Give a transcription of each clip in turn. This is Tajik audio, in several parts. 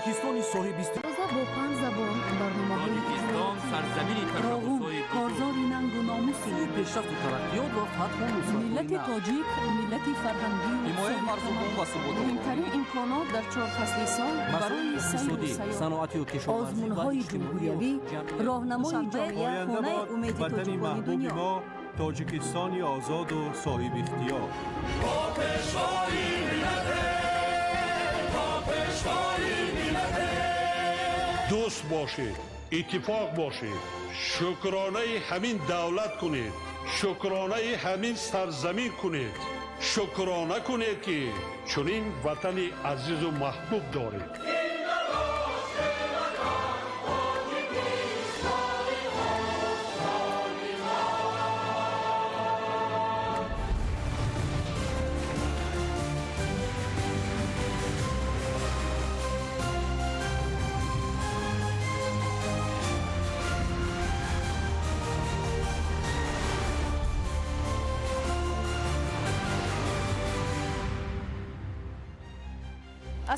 Тоҷикистони соҳиби бо панҷ забон барномаҳои Тоҷикистон сарзамини ташаббусҳои бузург. Корзори нангу номуси пешрафту тараққиёт ва фатҳу нусратҳои миллати нав. Тоҷик, миллати фарҳангию Ҳимояи марзубум ва суботи муҳимтарин имконот дар чор фасли сол барои Масоили сайру иқтисодӣ, сайёҳат. саноатию кишоварзӣ ва Озмунҳои иҷтимоию ҷумҳуриявӣ, ҷамъиятӣ. роҳнамои Душанбе, ҷомеа, Оянда хонаи бод умеди ватани тоҷикони маҳбуби дунё. мо, Тоҷикистони озоду соҳибихтиёр. Дӯст бошед, иттифоқ бошед, шукронаи ҳамин давлат кунед, шукронаи ҳамин сарзамин кунед, шукрона кунед, ки чунин ватани азизу маҳбуб доред.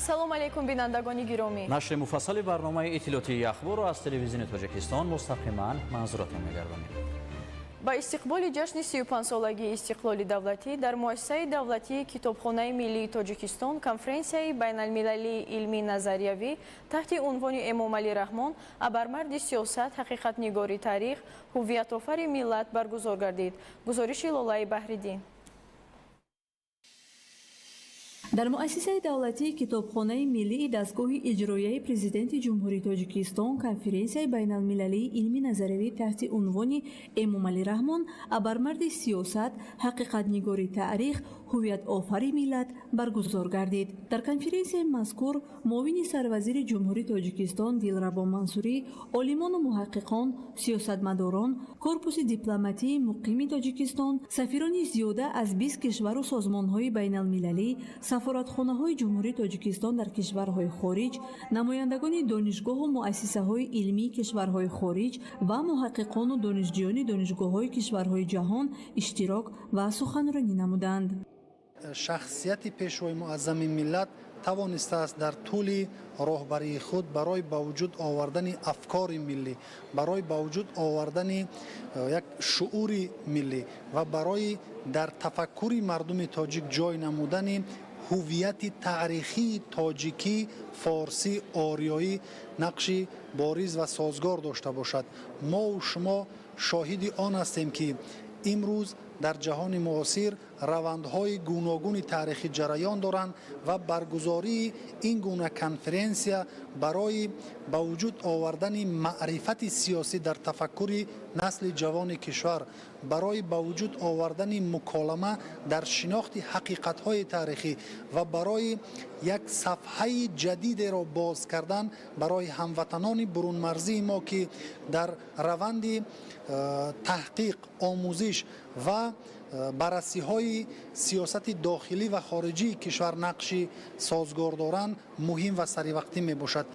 Ассалому алайкум, бинандагони гиромӣ. Нашри муфассали барномаи иттилоотии Ахборро аз телевизиони Тоҷикистон мустақиман манзуратон мегардонем. Ба истиқболи ҷашни 35-солагии истиқлоли давлатӣ дар муассисаи давлатии Китобхонаи миллии Тоҷикистон конференсияи байналмилалии илмии назариявӣ таҳти унвони «Эмомалӣ Раҳмон: абармарди сиёсат, ҳақиқатнигори таърих, ҳуввиятофари миллат» баргузор гардид. Гузориши Лолаи Баҳриддин. Дар муассисаи давлатии Китобхонаи миллии дастгоҳи иҷроияи Президенти Ҷумҳурии Тоҷикистон конференсияи байналмилалии илми назариявӣ таҳти унвони «Эмомалӣ Раҳмон: абармарди сиёсат, ҳақиқатнигори таърих, ҳуввиятофари миллат» баргузор гардид. Дар конференсияи мазкур муовини сарвазири Ҷумҳурии Тоҷикистон Дилрабо Мансурӣ, олимону муҳаққиқон, сиёсатмадорон, корпуси дипломатии муқими Тоҷикистон, сафирони зиёда аз 20 кишвару созмонҳои байналмилалӣ, сафоратхонаҳои Ҷумҳурии Тоҷикистон дар кишварҳои хориҷ, намояндагони донишгоҳу муассисаҳои илмии кишварҳои хориҷ ва муҳаққиқону донишҷӯёни донишгоҳҳои кишварҳои ҷаҳон иштирок ва суханронӣ намуданд. Шахсияти Пешвои муаззами миллат тавонистааст дар тӯли роҳбарии худ барои ба вуҷуд овардани афкори миллӣ, барои ба вуҷуд овардани як шуури миллӣ ва барои дар тафаккури мардуми тоҷик ҷой намудани ҳуввияти таърихии тоҷикӣ, форсӣ, ориёӣ нақши бориз ва созгор дошта бошад. Мову шумо шоҳиди он ҳастем, ки имрӯз дар ҷаҳони муосир равандҳои гуногуни таърихӣ ҷараён доранд ва баргузории ин гуна конференсия барои ба вуҷуд овардани маърифати сиёсӣ дар тафаккури насли ҷавони кишвар, барои ба вуҷуд овардани муколама дар шинохти ҳақиқатҳои таърихӣ ва барои як сафҳаи ҷадидеро боз кардан барои ҳамватанони бурунмарзии мо, ки дар раванди таҳқиқ, омӯзиш ва баррасиҳои сиёсати дохилӣ ва хориҷии кишвар нақши созгор доранд, муҳим ва саривақтӣ мебошад.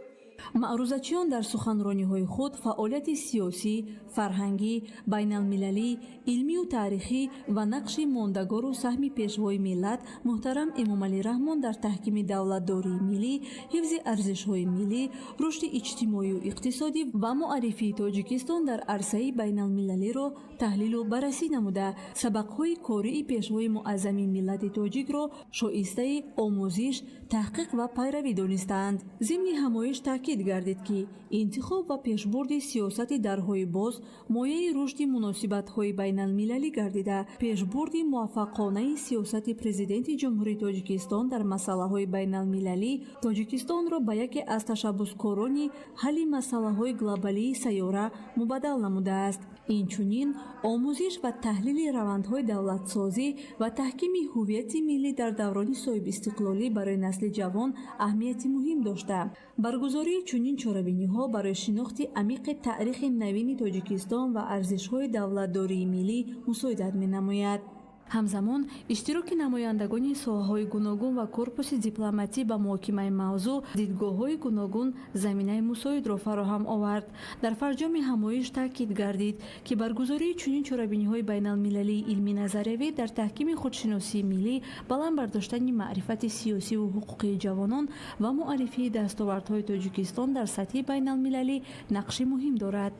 Маърузачиён дар суханрониҳои худ фаъолияти сиёсӣ, фарҳангӣ, байналмилалӣ, илмию таърихӣ ва нақши мондагору саҳми Пешвои миллат муҳтарам Эмомалӣ Раҳмон дар таҳкими давлатдории миллӣ, ҳифзи арзишҳои миллӣ, рушди иҷтимоию иқтисодӣ ва муаррифии Тоҷикистон дар арсаи байналмилалиро таҳлилу баррасӣ намуда, сабақҳои кории Пешвои муаззами миллати тоҷикро шоистаи омӯзиш, таҳқиқ ва пайравӣ донистаанд. Зимни ҳамоиш таъкид гардид, ки интихоб ва пешбурди сиёсати дарҳои боз мояи рушди муносибатҳои байналмилалӣ гардида, пешбурди муваффақонаи сиёсати Президенти Ҷумҳурии Тоҷикистон дар масъалаҳои байналмилалӣ Тоҷикистонро ба яке аз ташаббускорони ҳалли масъалаҳои глобалии сайёра мубаддал намудааст. Инчунин омӯзиш ва таҳлили равандҳои давлатсозӣ ва таҳкими ҳуввияти миллӣ дар даврони соҳибистиқлолӣ барои насли ҷавон аҳамияти муҳим дошта, баргузории чунин чорабиниҳо барои шинохти амиқи таърихи навини Тоҷикистон ва арзишҳои давлатдории миллӣ мусоидат менамояд. Ҳамзамон иштироки намояндагони соҳаҳои гуногун ва корпуси дипломатӣ ба муҳокимаи мавзӯъ дидгоҳҳои гуногун заминаи мусоидро фароҳам овард. Дар фарҷоми ҳамоиш таъкид гардид, ки баргузории чунин чорабиниҳои байналмилалии илмӣ назариявӣ дар таҳкими худшиносии миллӣ, баланд бардоштани маърифати сиёсиву ҳуқуқии ҷавонон ва муаррифии дастовардҳои Тоҷикистон дар сатҳи байналмилалӣ нақши муҳим дорад.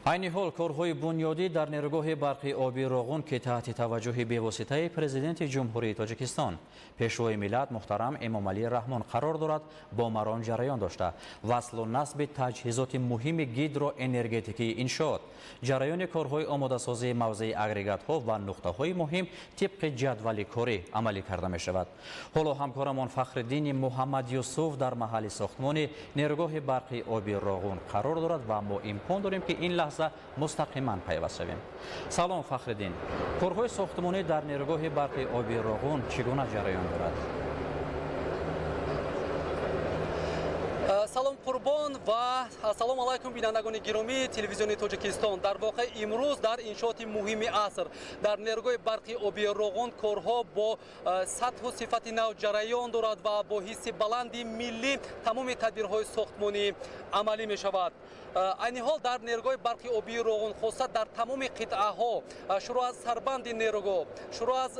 Айни ҳол корҳои бунёдӣ дар нерӯгоҳи барқи оби Роғун, ки таҳти таваҷҷӯҳи бевоситаи Президенти Ҷумҳурии Тоҷикистон, Пешвои миллат муҳтарам Эмомалӣ Раҳмон қарор дорад, бо маром ҷараён дошта, васлу насби таҷҳизоти муҳими гидроэнергетикии иншоот, ҷараёни корҳои омодасозии мавзеи агрегатҳо ва нуқтаҳои муҳим тибқи ҷадвали корӣ амалӣ карда мешавад. Ҳоло ҳамкорамон Фахриддини Муҳаммад Юсуф дар маҳалли сохтмони нерӯгоҳи барқи оби Роғун қарор дорад ва мо имкон дорем, ки ин лаҳза мустақиман пайваст шавем. Салом, Фахриддин. Корҳои сохтмонӣ дар нерӯгоҳи барқи оби Роғун чӣ гуна ҷараён дорад? Салом Қурбон ва ассалому алайкум бинандагони гиромии телевизиони Тоҷикистон. Дар воқеъ имрӯз дар иншооти муҳими аср дар нерӯгоҳи барқи оби Роғун корҳо бо сатҳу сифати нав ҷараён дорад ва бо ҳисси баланди миллӣ тамоми тадбирҳои сохтмонӣ амалӣ мешавад. Айни ҳол дар нерӯгоҳи барқи обии Роғун, хоса дар тамоми қитъаҳо, шурӯъ аз сарбанди нерӯгоҳ, шурӯъ аз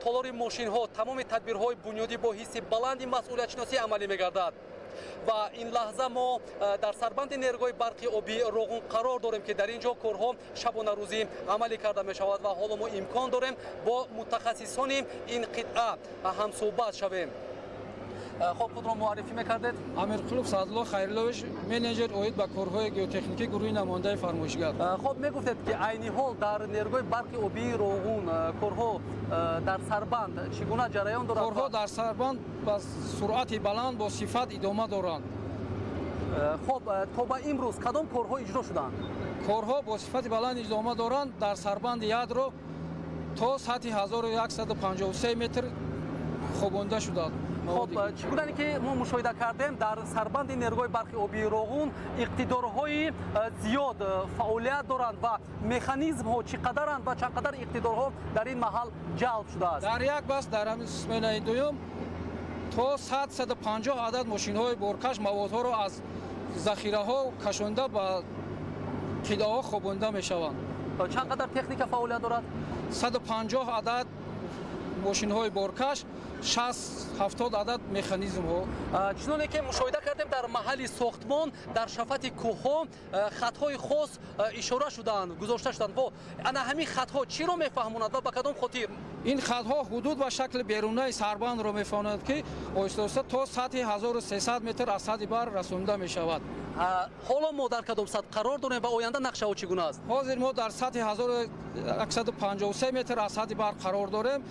толори мошинҳо, тамоми тадбирҳои бунёдӣ бо ҳисси баланди масъулиятшиносӣ амалӣ мегардад. Ва ин лаҳза мо дар сарбанди нерӯгоҳи барқи обии Роғун қарор дорем, ки дар ин ҷо корҳо шабонарӯзӣ амалӣ карда мешавад ва ҳоло мо имкон дорем бо мутахассисони ин қитъа ҳамсӯҳбат шавем. Хоб, худро муаррифӣ мекардед? Амирқулов Саъдулло Хайруллович, менеҷер оид ба корҳои геотехникӣ гурӯҳи намояндаи фармоишгар. Хоб, мегуфтед, ки айни ҳол дар нерӯгоҳи барқи обии Роғун корҳо дар сарбанд чӣ гуна ҷараён дорад? Корҳо дар сарбанд ба суръати баланд бо сифат идома доранд. Хоб, то ба имрӯз кадом корҳо иҷро шуданд? Корҳо бо сифати баланд идома доранд. Дар сарбанди ядро то сатҳи 1153 метр хобонда шуданд. Хоб, чӣ гунае ки мо мушоҳида кардем, дар сарбанди нерӯгоҳи барқи обии Роғун иқтидорҳои зиёд фаъолият доранд ва механизмҳо чӣ қадаранд ва чанд қадар иқтидорҳо дар ин маҳал ҷалб шудааст? Дар як бас дар ҳамин сменаи дуюм то 150 адад мошинҳои боркаш маводҳоро аз захираҳо кашонда ба қитъаҳо хобонда мешаванд. Чанд қадар техника фаъолият дорад? 150 адад мошинҳои боркаш, 60-70 адад механизмҳо. Чуноне ки мушоҳида кардем, дар маҳалли сохтмон дар шафати кӯҳҳо хатҳои хос ишора шудаанд, гузошта шуданд. Во ана ҳамин хатҳо чиро мефаҳмонад ва ба кадом хотир? Ин хатҳо ҳудуд ва шакли берунаи сарбандро мефаҳмонад, ки оҳиста-оҳиста то сатҳи 1300 метр аз сатҳи баҳр расонда мешавад. Ҳоло мо дар кадом сатҳ қарор дорем ва оянда нақшаҳо чӣ гуна аст? Ҳозир мо дар сатҳи 1153 метр аз сатҳи баҳр қарор дорем.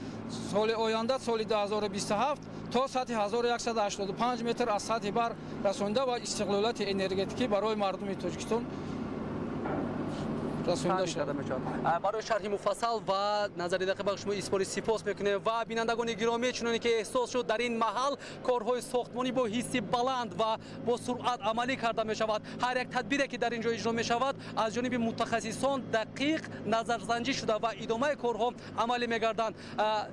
Соли оянда, соли 2027, то сатҳи 1185 метр аз сатҳи баҳр расонда ва истиқлолияти энергетикӣ барои мардуми Тоҷикистон расонда шуда мешавад. Барои шарҳи муфассал ва назари дақиқ ба шумо изҳори сипос мекунем ва бинандагони гиромӣ, чуноне ки эҳсос шуд, дар ин маҳал корҳои сохтмонӣ бо ҳисси баланд ва бо суръат амалӣ карда мешавад. Ҳар як тадбире ки дар ин ҷо иҷро мешавад аз ҷониби мутахассисон дақиқ назарсанҷӣ шуда ва идомаи корҳо амалӣ мегарданд.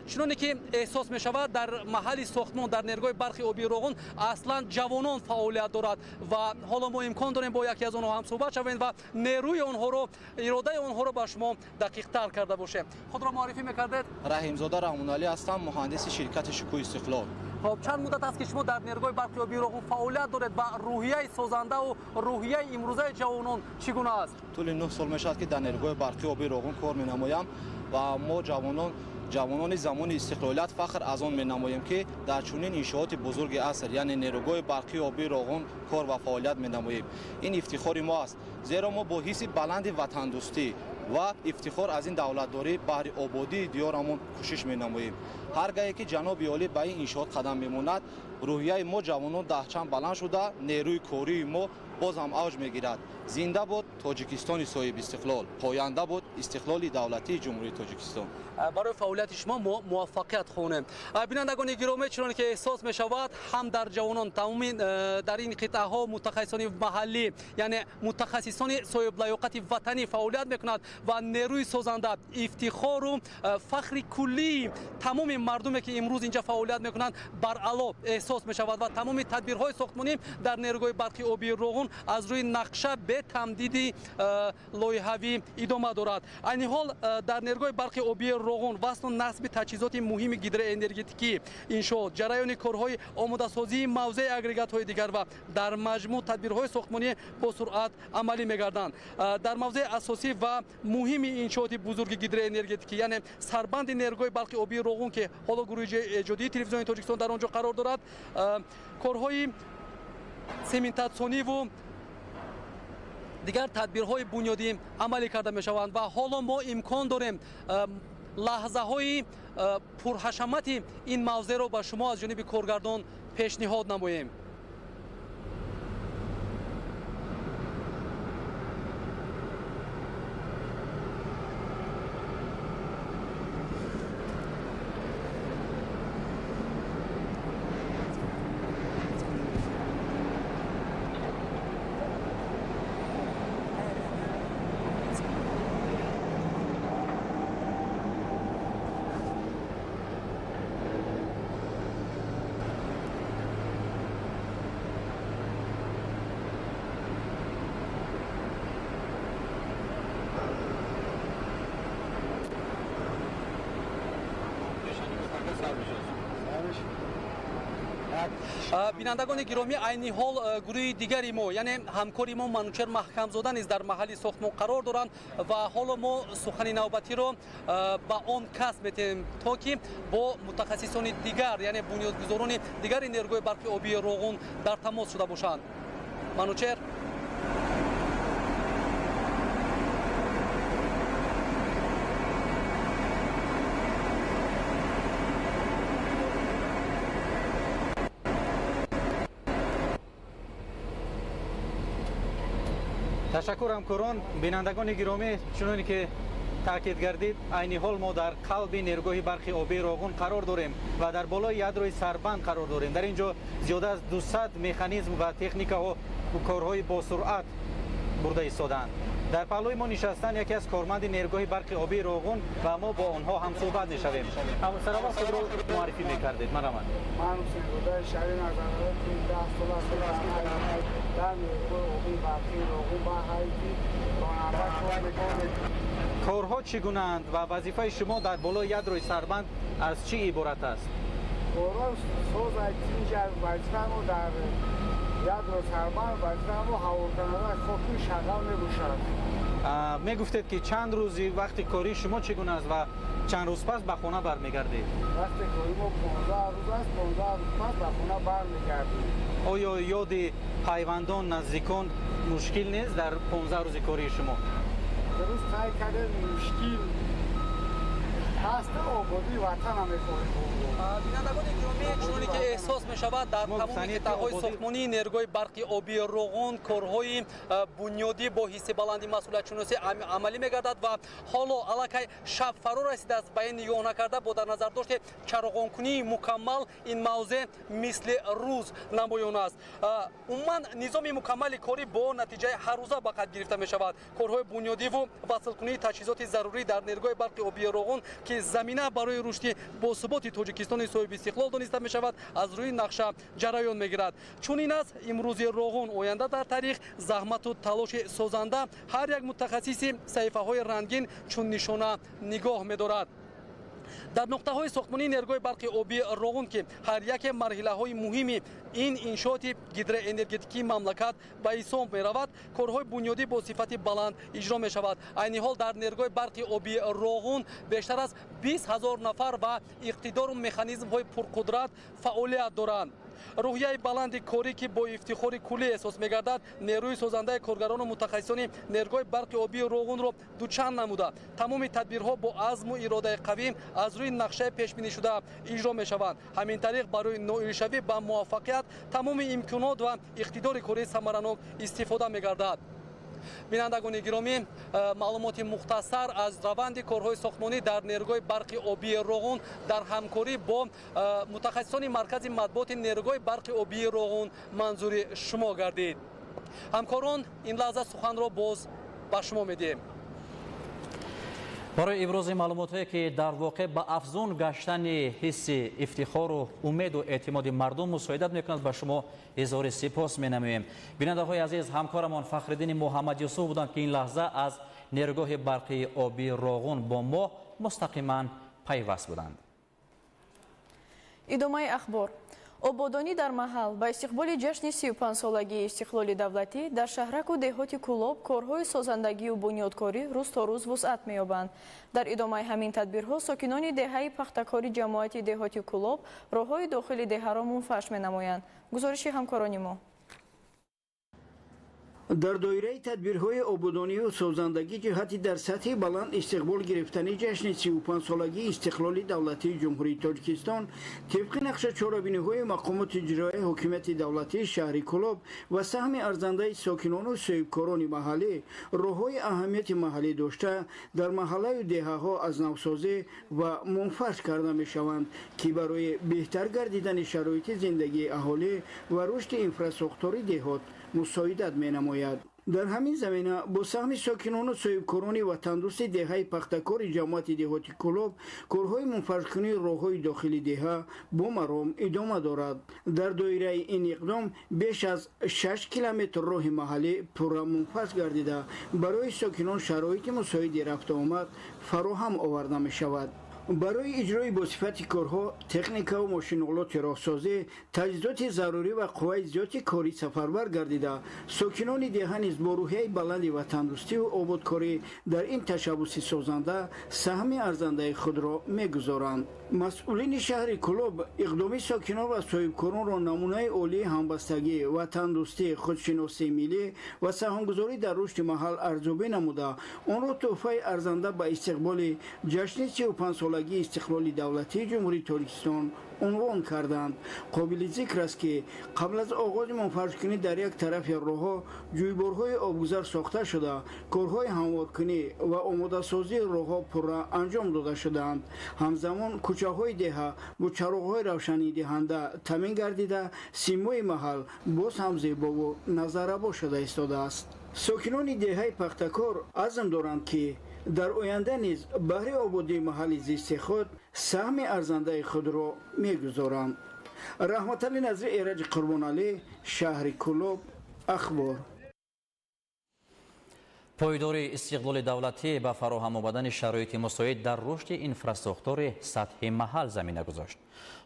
Чуноне ки эҳсос мешавад, дар маҳалли сохтмон дар нерӯгоҳи барқи обии Роғун аслан ҷавонон фаъолият дорад ва ҳоло мо имкон дорем бо яке аз онҳо ҳамсӯҳбат шавем ва нерӯи онҳоро, иродаи онҳоро ба шумо дақиқтар карда бошем. Худро муаррифӣ мекардед? Раҳимзода Раҳмоналӣ ҳастам, муҳандиси ширкати Шукӯҳи Истиқлол. Хоб, чанд муддат аст ки шумо дар нерӯгоҳи барқи обии Роғун фаъолият доред ва рӯҳияи созандаву рӯҳияи имрӯзаи ҷавонон чӣ гуна аст? Тӯли 9 сол мешавад, ки дар нерӯгоҳи барқи обии Роғун кор менамоям ва мо ҷавонони замони истиқлолият фахр аз он менамоем, ки дар чунин иншооти бузурги аср, яъне нерӯгоҳи барқии обии Роғун кор ва фаъолият менамоем. Ин ифтихори мо аст, зеро мо бо ҳисси баланди ватандӯстӣ ва ифтихор аз ин давлатдорӣ баҳри ободии диёрамон кӯшиш менамоем. Ҳар гаҳе ки ҷаноби олӣ ба ин иншоот қадам мемонад, рӯҳияи мо ҷавонон даҳчанд баланд шуда, нерӯи кории мо боз ҳам авҷ мегирад. Зинда бод Тоҷикистони соҳибистиқлол, поянда бод истиқлоли давлатии Ҷумҳурии Тоҷикистон. Барои фаъолияти шумо мо муваффақият хонем. Бинандагони гиромӣ, чуноне ки эҳсос мешавад, ҳам дар ҷавонон, тамоми дар ин қитъаҳо мутахассисони маҳаллӣ, яъне мутахассисони соҳиблаёқати ватанӣ фаъолият мекунад ва нерӯи созанда, ифтихору фахри куллии тамоми мардуме ки имрӯз инҷа фаъолият мекунанд баръало эҳсос мешавад ва тамоми тадбирҳои сохтмонӣ дар нерӯгоҳи барқи обии Роғун аз рӯи нақша бе тамдиди лоиҳавӣ идома дорад. Айни ҳол дар нерӯгоҳи барқи обии Роғун васлу насби таҷҳизоти муҳими гидроэнергетикӣ иншоот, ҷараёни корҳои омодасозии мавзеи агрегатҳои дигар ва дар маҷмӯъ тадбирҳои сохтмонӣ бо суръат амалӣ мегарданд. Дар мавзеи асосӣ ва муҳими иншооти бузурги гидроэнергетикӣ, яъне сарбанди нерӯгоҳи барқи обии Роғун, ки ҳоло гурӯҳи эҷодии телевизиони Тоҷикистон дар он ҷо қарор дорад, корҳои сементатсиониву дигар тадбирҳои бунёдӣ амалӣ карда мешаванд ва ҳоло мо имкон дорем лаҳзаҳои пурҳашамати ин мавзеъро ба шумо аз ҷониби коргардон пешниҳод намоем. Бинандагони гиромӣ, айни ҳол гурӯҳи дигари мо, яъне ҳамкори мо Манучер Маҳкамзода низ дар маҳалли сохтмон қарор доранд ва ҳоло мо сухани навбатиро ба он кас метиҳем, то ки бо мутахассисони дигар, яъне бунёдгузорони дигари нерӯгоҳи барқи обии Роғун дар тамос шуда бошанд. Манучер. Ташаккур ҳамкорон. Бинандагони гиромӣ, чуноне ки таъкид гардид, айни ҳол мо дар қалби нерӯгоҳи барқи обии Роғун қарор дорем ва дар болои ядрои сарбанд қарор дорем. Дар ин ҷо зиёда аз 200 механизм ва техникаҳо корҳои босуръат бурда истодаанд. Дар паҳлӯи мо нишастан яке аз корманди нерӯгоҳи барқи обии Роғун ва мо бо онҳо ҳамсӯҳбат мешавем. Сараввал худро муаррифӣ мекардед. Марҳамат. Ман Ҳусейнзодаи Шариф Назарзода, 10 сол аст дар нерӯгоҳи обии барқи Роғун ба ҳайси ронанда кор мекунам. Корҳо чӣ гунаанд ва вазифаи шумо дар болои ядрои сарбанд аз чӣ иборат аст? Корҳо соз вазифаи мо дар ядро сарбанд вазифаи мо ҳаворкунандаи хоки шағал мебошад. Мегуфтед ки чанд рӯзи вақти кории шумо чӣ гуна аст ва чанд рӯз пас ба хона бармегардед? Вақти кории мо 15 рӯз аст, 15 рӯз пас ба хона бармегардем. Оё ёди пайвандон, наздикон мушкил нест дар 15 рӯзи кории шумо? Дуруст қайд кардед, мушкил ҳаст, ободии ватана мехоҳем. Бинандагони гиромӣ, чуноне ки эҳсос мешавад, дар тамоми қитъаҳои сохтмонии нерӯгоҳи барқи обии Роғун корҳои бунёдӣ бо ҳисси баланди масъулиятшиносӣ амалӣ мегардад ва ҳоло аллакай шаб фаро расидааст. Ба ин нигоҳ накарда, бо дар назар дошти чароғонкунии мукаммал ин мавзеъ мисли рӯз намоён аст. Умуман низоми мукаммали корӣ бо натиҷаи ҳаррӯза ба қайд гирифта мешавад. Корҳои бунёдиву васлкунии таҷҳизоти зарурӣ дар нерӯгоҳи барқи обии Роғун, ки замина барои рушди босуботи Тоҷикистони соҳибистиқлол дониста мешавад, аз рӯи нақша ҷараён мегирад. Чунин аст имрӯзи Роғун, оянда дар таърих заҳмату талоши созанда ҳар як мутахассиси саҳифаҳои рангин чун нишона нигоҳ медорад. Дар нуқтаҳои сохтмонии нерӯгоҳи барқи обии Роғун, ки ҳар яке марҳилаҳои муҳими ин иншооти гидроэнергетикии мамлакат ба ҳисоб меравад, корҳои бунёдӣ бо сифати баланд иҷро мешавад. Айни ҳол дар нерӯгоҳи барқи обии Роғун бештар аз 20 ҳазор нафар ва иқтидору механизмҳои пурқудрат фаъолият доранд. Рӯҳияи баланди корӣ, ки бо ифтихори куллӣ эҳсос мегардад, нерӯи созандаи коргарону мутахассисони нерӯгоҳи барқи обии Роғунро дучанд намуда, тамоми тадбирҳо бо азму иродаи қавӣ аз рӯи нақшаи пешбинишуда иҷро мешаванд. Ҳамин тариқ барои ноилшавӣ ба муваффақият тамоми имконот ва иқтидори кории самаранок истифода мегардад. Бинандагони гиромӣ, маълумоти мухтасар аз раванди корҳои сохтмонӣ дар нерӯгоҳи барқи обии Роғун дар ҳамкорӣ бо мутахассисони маркази матбуоти нерӯгоҳи барқи обии Роғун манзури шумо гардид. Ҳамкорон, ин лаҳза суханро боз ба шумо медиҳем. Барои ибрози маълумотҳое, ки дар воқеъ ба афзун гаштани ҳисси ифтихору умеду эътимоди мардум мусоидат мекунад, ба шумо изҳори сипос менамоем. Бинандаҳои азиз, ҳамкорамон Фахриддини Муҳаммад Юсуф буданд, ки ин лаҳза аз нерӯгоҳи барқии обии Роғун бо мо мустақиман пайваст буданд. Идомаи ахбор. Ободонӣ дар маҳал. Ба истиқболи ҷашни 35-солагии истиқлоли давлатӣ дар шаҳраку деҳоти Кӯлоб корҳои созандагию бунёдкорӣ рӯз то рӯз вусъат меёбанд. Дар идомаи ҳамин тадбирҳо сокинони деҳаи Пахтакори ҷамоати деҳоти Кӯлоб роҳҳои дохили деҳаро мунфарш менамоянд. Гузориши ҳамкорони мо. Дар доираи тадбирҳои ободонию созандагӣ ҷиҳати дар сатҳи баланд истиқбол гирифтани ҷашни 35-солагии истиқлоли давлатии Ҷумҳурии Тоҷикистон тибқи нақша чорабиниҳои мақомоти иҷроияи ҳокимияти давлатии шаҳри Кӯлоб ва саҳми арзандаи сокинону соҳибкорони маҳаллӣ роҳҳои аҳамияти маҳаллӣ дошта дар маҳаллаю деҳаҳо аз навсозӣ ва мунфарш карда мешаванд, ки барои беҳтар гардидани шароити зиндагии аҳолӣ ва рушди инфрасохтори деҳот мусоидат менамояд. Дар ҳамин замина бо саҳми сокинону соҳибкорони ватандӯсти деҳаи Пахтакори ҷамоати деҳоти Кӯлоб корҳои мунфаршкунии роҳҳои дохили деҳа бо маром идома дорад. Дар доираи ин иқдом беш аз 6 километр роҳи маҳаллӣ пурра мунфарш гардида, барои сокинон шароити мусоиди рафтуомад фароҳам оварда мешавад. Барои иҷрои босифати корҳо техникаву мошинолоти роҳсозӣ, таҷҳизоти зарурӣ ва қувваи зиёди корӣ сафарбар гардида, сокинони деҳа низ бо рӯҳияи баланди ватандӯстиву ободкорӣ дар ин ташаббуси созанда саҳми арзандаи худро мегузоранд. Масъулини шаҳри Кӯлоб иқдоми сокинон ва соҳибкоронро намунаи олии ҳамбастагӣ, ватандӯстӣ, худшиносии миллӣ ва саҳмгузорӣ дар рушди маҳал арзёбӣ намуда, онро тӯҳфаи арзанда ба истиқболи ҷашни 35-солагии истиқлоли давлатии Ҷумҳурии Тоҷикистон унвон карданд. Қобили зикр аст, ки қабл аз оғози мунфаршкунӣ дар як тарафи роҳҳо ҷӯйборҳои обгузар сохта шуда, корҳои ҳамворкунӣ ва омодасозии роҳҳо пурра анҷом дода шудаанд. Ҳамзамон кӯчаҳои деҳа бо чароғҳои равшанидиҳанда таъмин гардида, симои маҳал боз ҳам зебову назаррабо шуда истодааст. Сокинони деҳаи Пахтакор азм доранд, ки дар оянда низ баҳри ободии маҳалли зисти худ саҳми арзандаи худро мегузоранд. Раҳматали Назри, Эраҷи Қурбоналӣ, шаҳри Кӯлоб, Ахбор. Пойдори истиқлоли давлатӣ ба фароҳам омадани шароити мусоид дар рушди инфрасохтори сатҳи маҳал замина гузошт.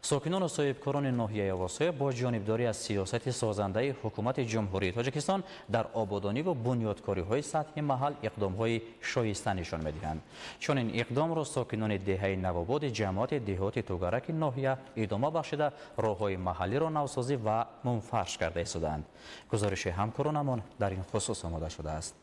Сокинону соҳибкорони ноҳияи Восеъ бо ҷонибдорӣ аз сиёсати созандаи ҳукумати Ҷумҳурии Тоҷикистон дар ободониву бунёдкориҳои сатҳи маҳал иқдомҳои шоиста нишон медиҳанд. Чунин иқдомро сокинони деҳаи Навободи ҷамоати деҳоти Тугараки ноҳия идома бахшида, роҳҳои маҳаллиро навсозӣ ва мунфарш карда истодаанд. Гузориши ҳамкоронамон дар ин хусус омода шудааст.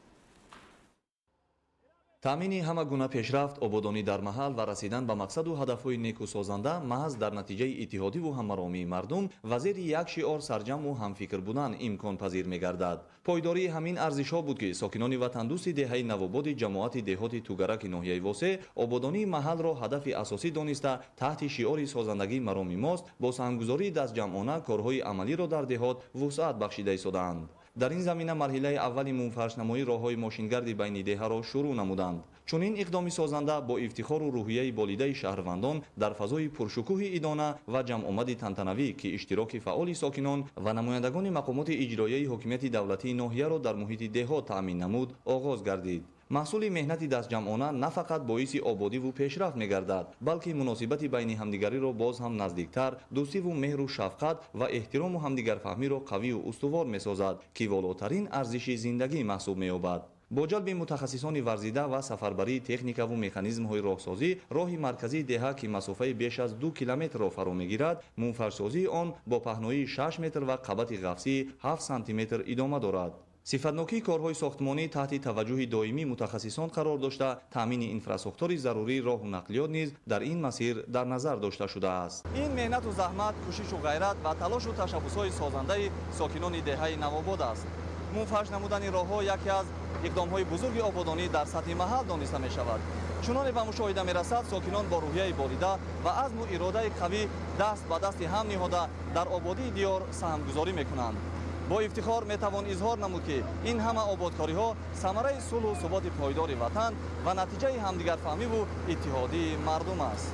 Таъмини ҳама гуна пешрафт, ободонӣ дар маҳал ва расидан ба мақсаду ҳадафҳои неку созанда маҳз дар натиҷаи иттиҳодиву ҳамаромии мардум ва зери як шиор сарҷамъу ҳамфикр будан имконпазир мегардад. Пойдории ҳамин арзишҳо буд, ки сокинони ватандӯсти деҳаи Навободи ҷамоати деҳоти Тугараки ноҳияи Восеъ ободонии маҳалро ҳадафи асосӣ дониста, таҳти шиори созандагии мароми мост бо саҳмгузории дастҷамъона корҳои амалиро дар деҳот вусъат бахшида истодаанд. Дар ин замина марҳилаи аввали мунфаршнамоии роҳҳои мошингарди байни деҳаро шурӯъ намуданд. Чунин иқдоми созанда бо ифтихору рӯҳияи болидаи шаҳрвандон дар фазои пуршукӯҳи идона ва ҷамъомади тантанавӣ, ки иштироки фаъоли сокинон ва намояндагони мақомоти иҷроияи ҳокимияти давлатии ноҳияро дар муҳити деҳот таъмин намуд, оғоз гардид. Маҳсули меҳнати дастҷамъона на фақат боиси ободиву пешрафт мегардад, балки муносибати байни ҳамдигариро боз ҳам наздиктар, дӯстиву меҳру шафқат ва эҳтирому ҳамдигарфаҳмиро қавию устувор месозад, ки волотарин арзиши зиндагӣ маҳсуб меёбад. Бо ҷалби мутахассисони варзида ва сафарбарии техникаву механизмҳои роҳсозӣ, роҳи марказии деҳа, ки масофаи беш аз 2 километрро фаро мегирад, мунфаршсозии он бо паҳноии 6 метр ва қабати ғафсии 7 сантиметр идома дорад. Сифатнокии корҳои сохтмонӣ таҳти таваҷҷӯҳи доимии мутахассисон қарор дошта, таъмини инфрасохтори зарурии роҳу нақлиёт низ дар ин масир дар назар дошта шудааст. Ин меҳнату заҳмат, кӯшишу ғайрат ва талошу ташаббусҳои созандаи сокинони деҳаи Навобод аст. Мунфарш намудани роҳҳо яке аз иқдомҳои бузурги ободонӣ дар сатҳи маҳал дониста мешавад. Чуноне ба мушоҳида мерасад, сокинон бо рӯҳияи болида ва азму иродаи қавӣ даст ба дасти ҳам ниҳода дар ободии диёр саҳмгузорӣ мекунанд. Бо ифтихор метавон изҳор намуд, ки ин ҳама ободкориҳо самараи сулҳу суботи пойдори ватан ва натиҷаи ҳамдигарфаҳмиву иттиҳодии мардум аст.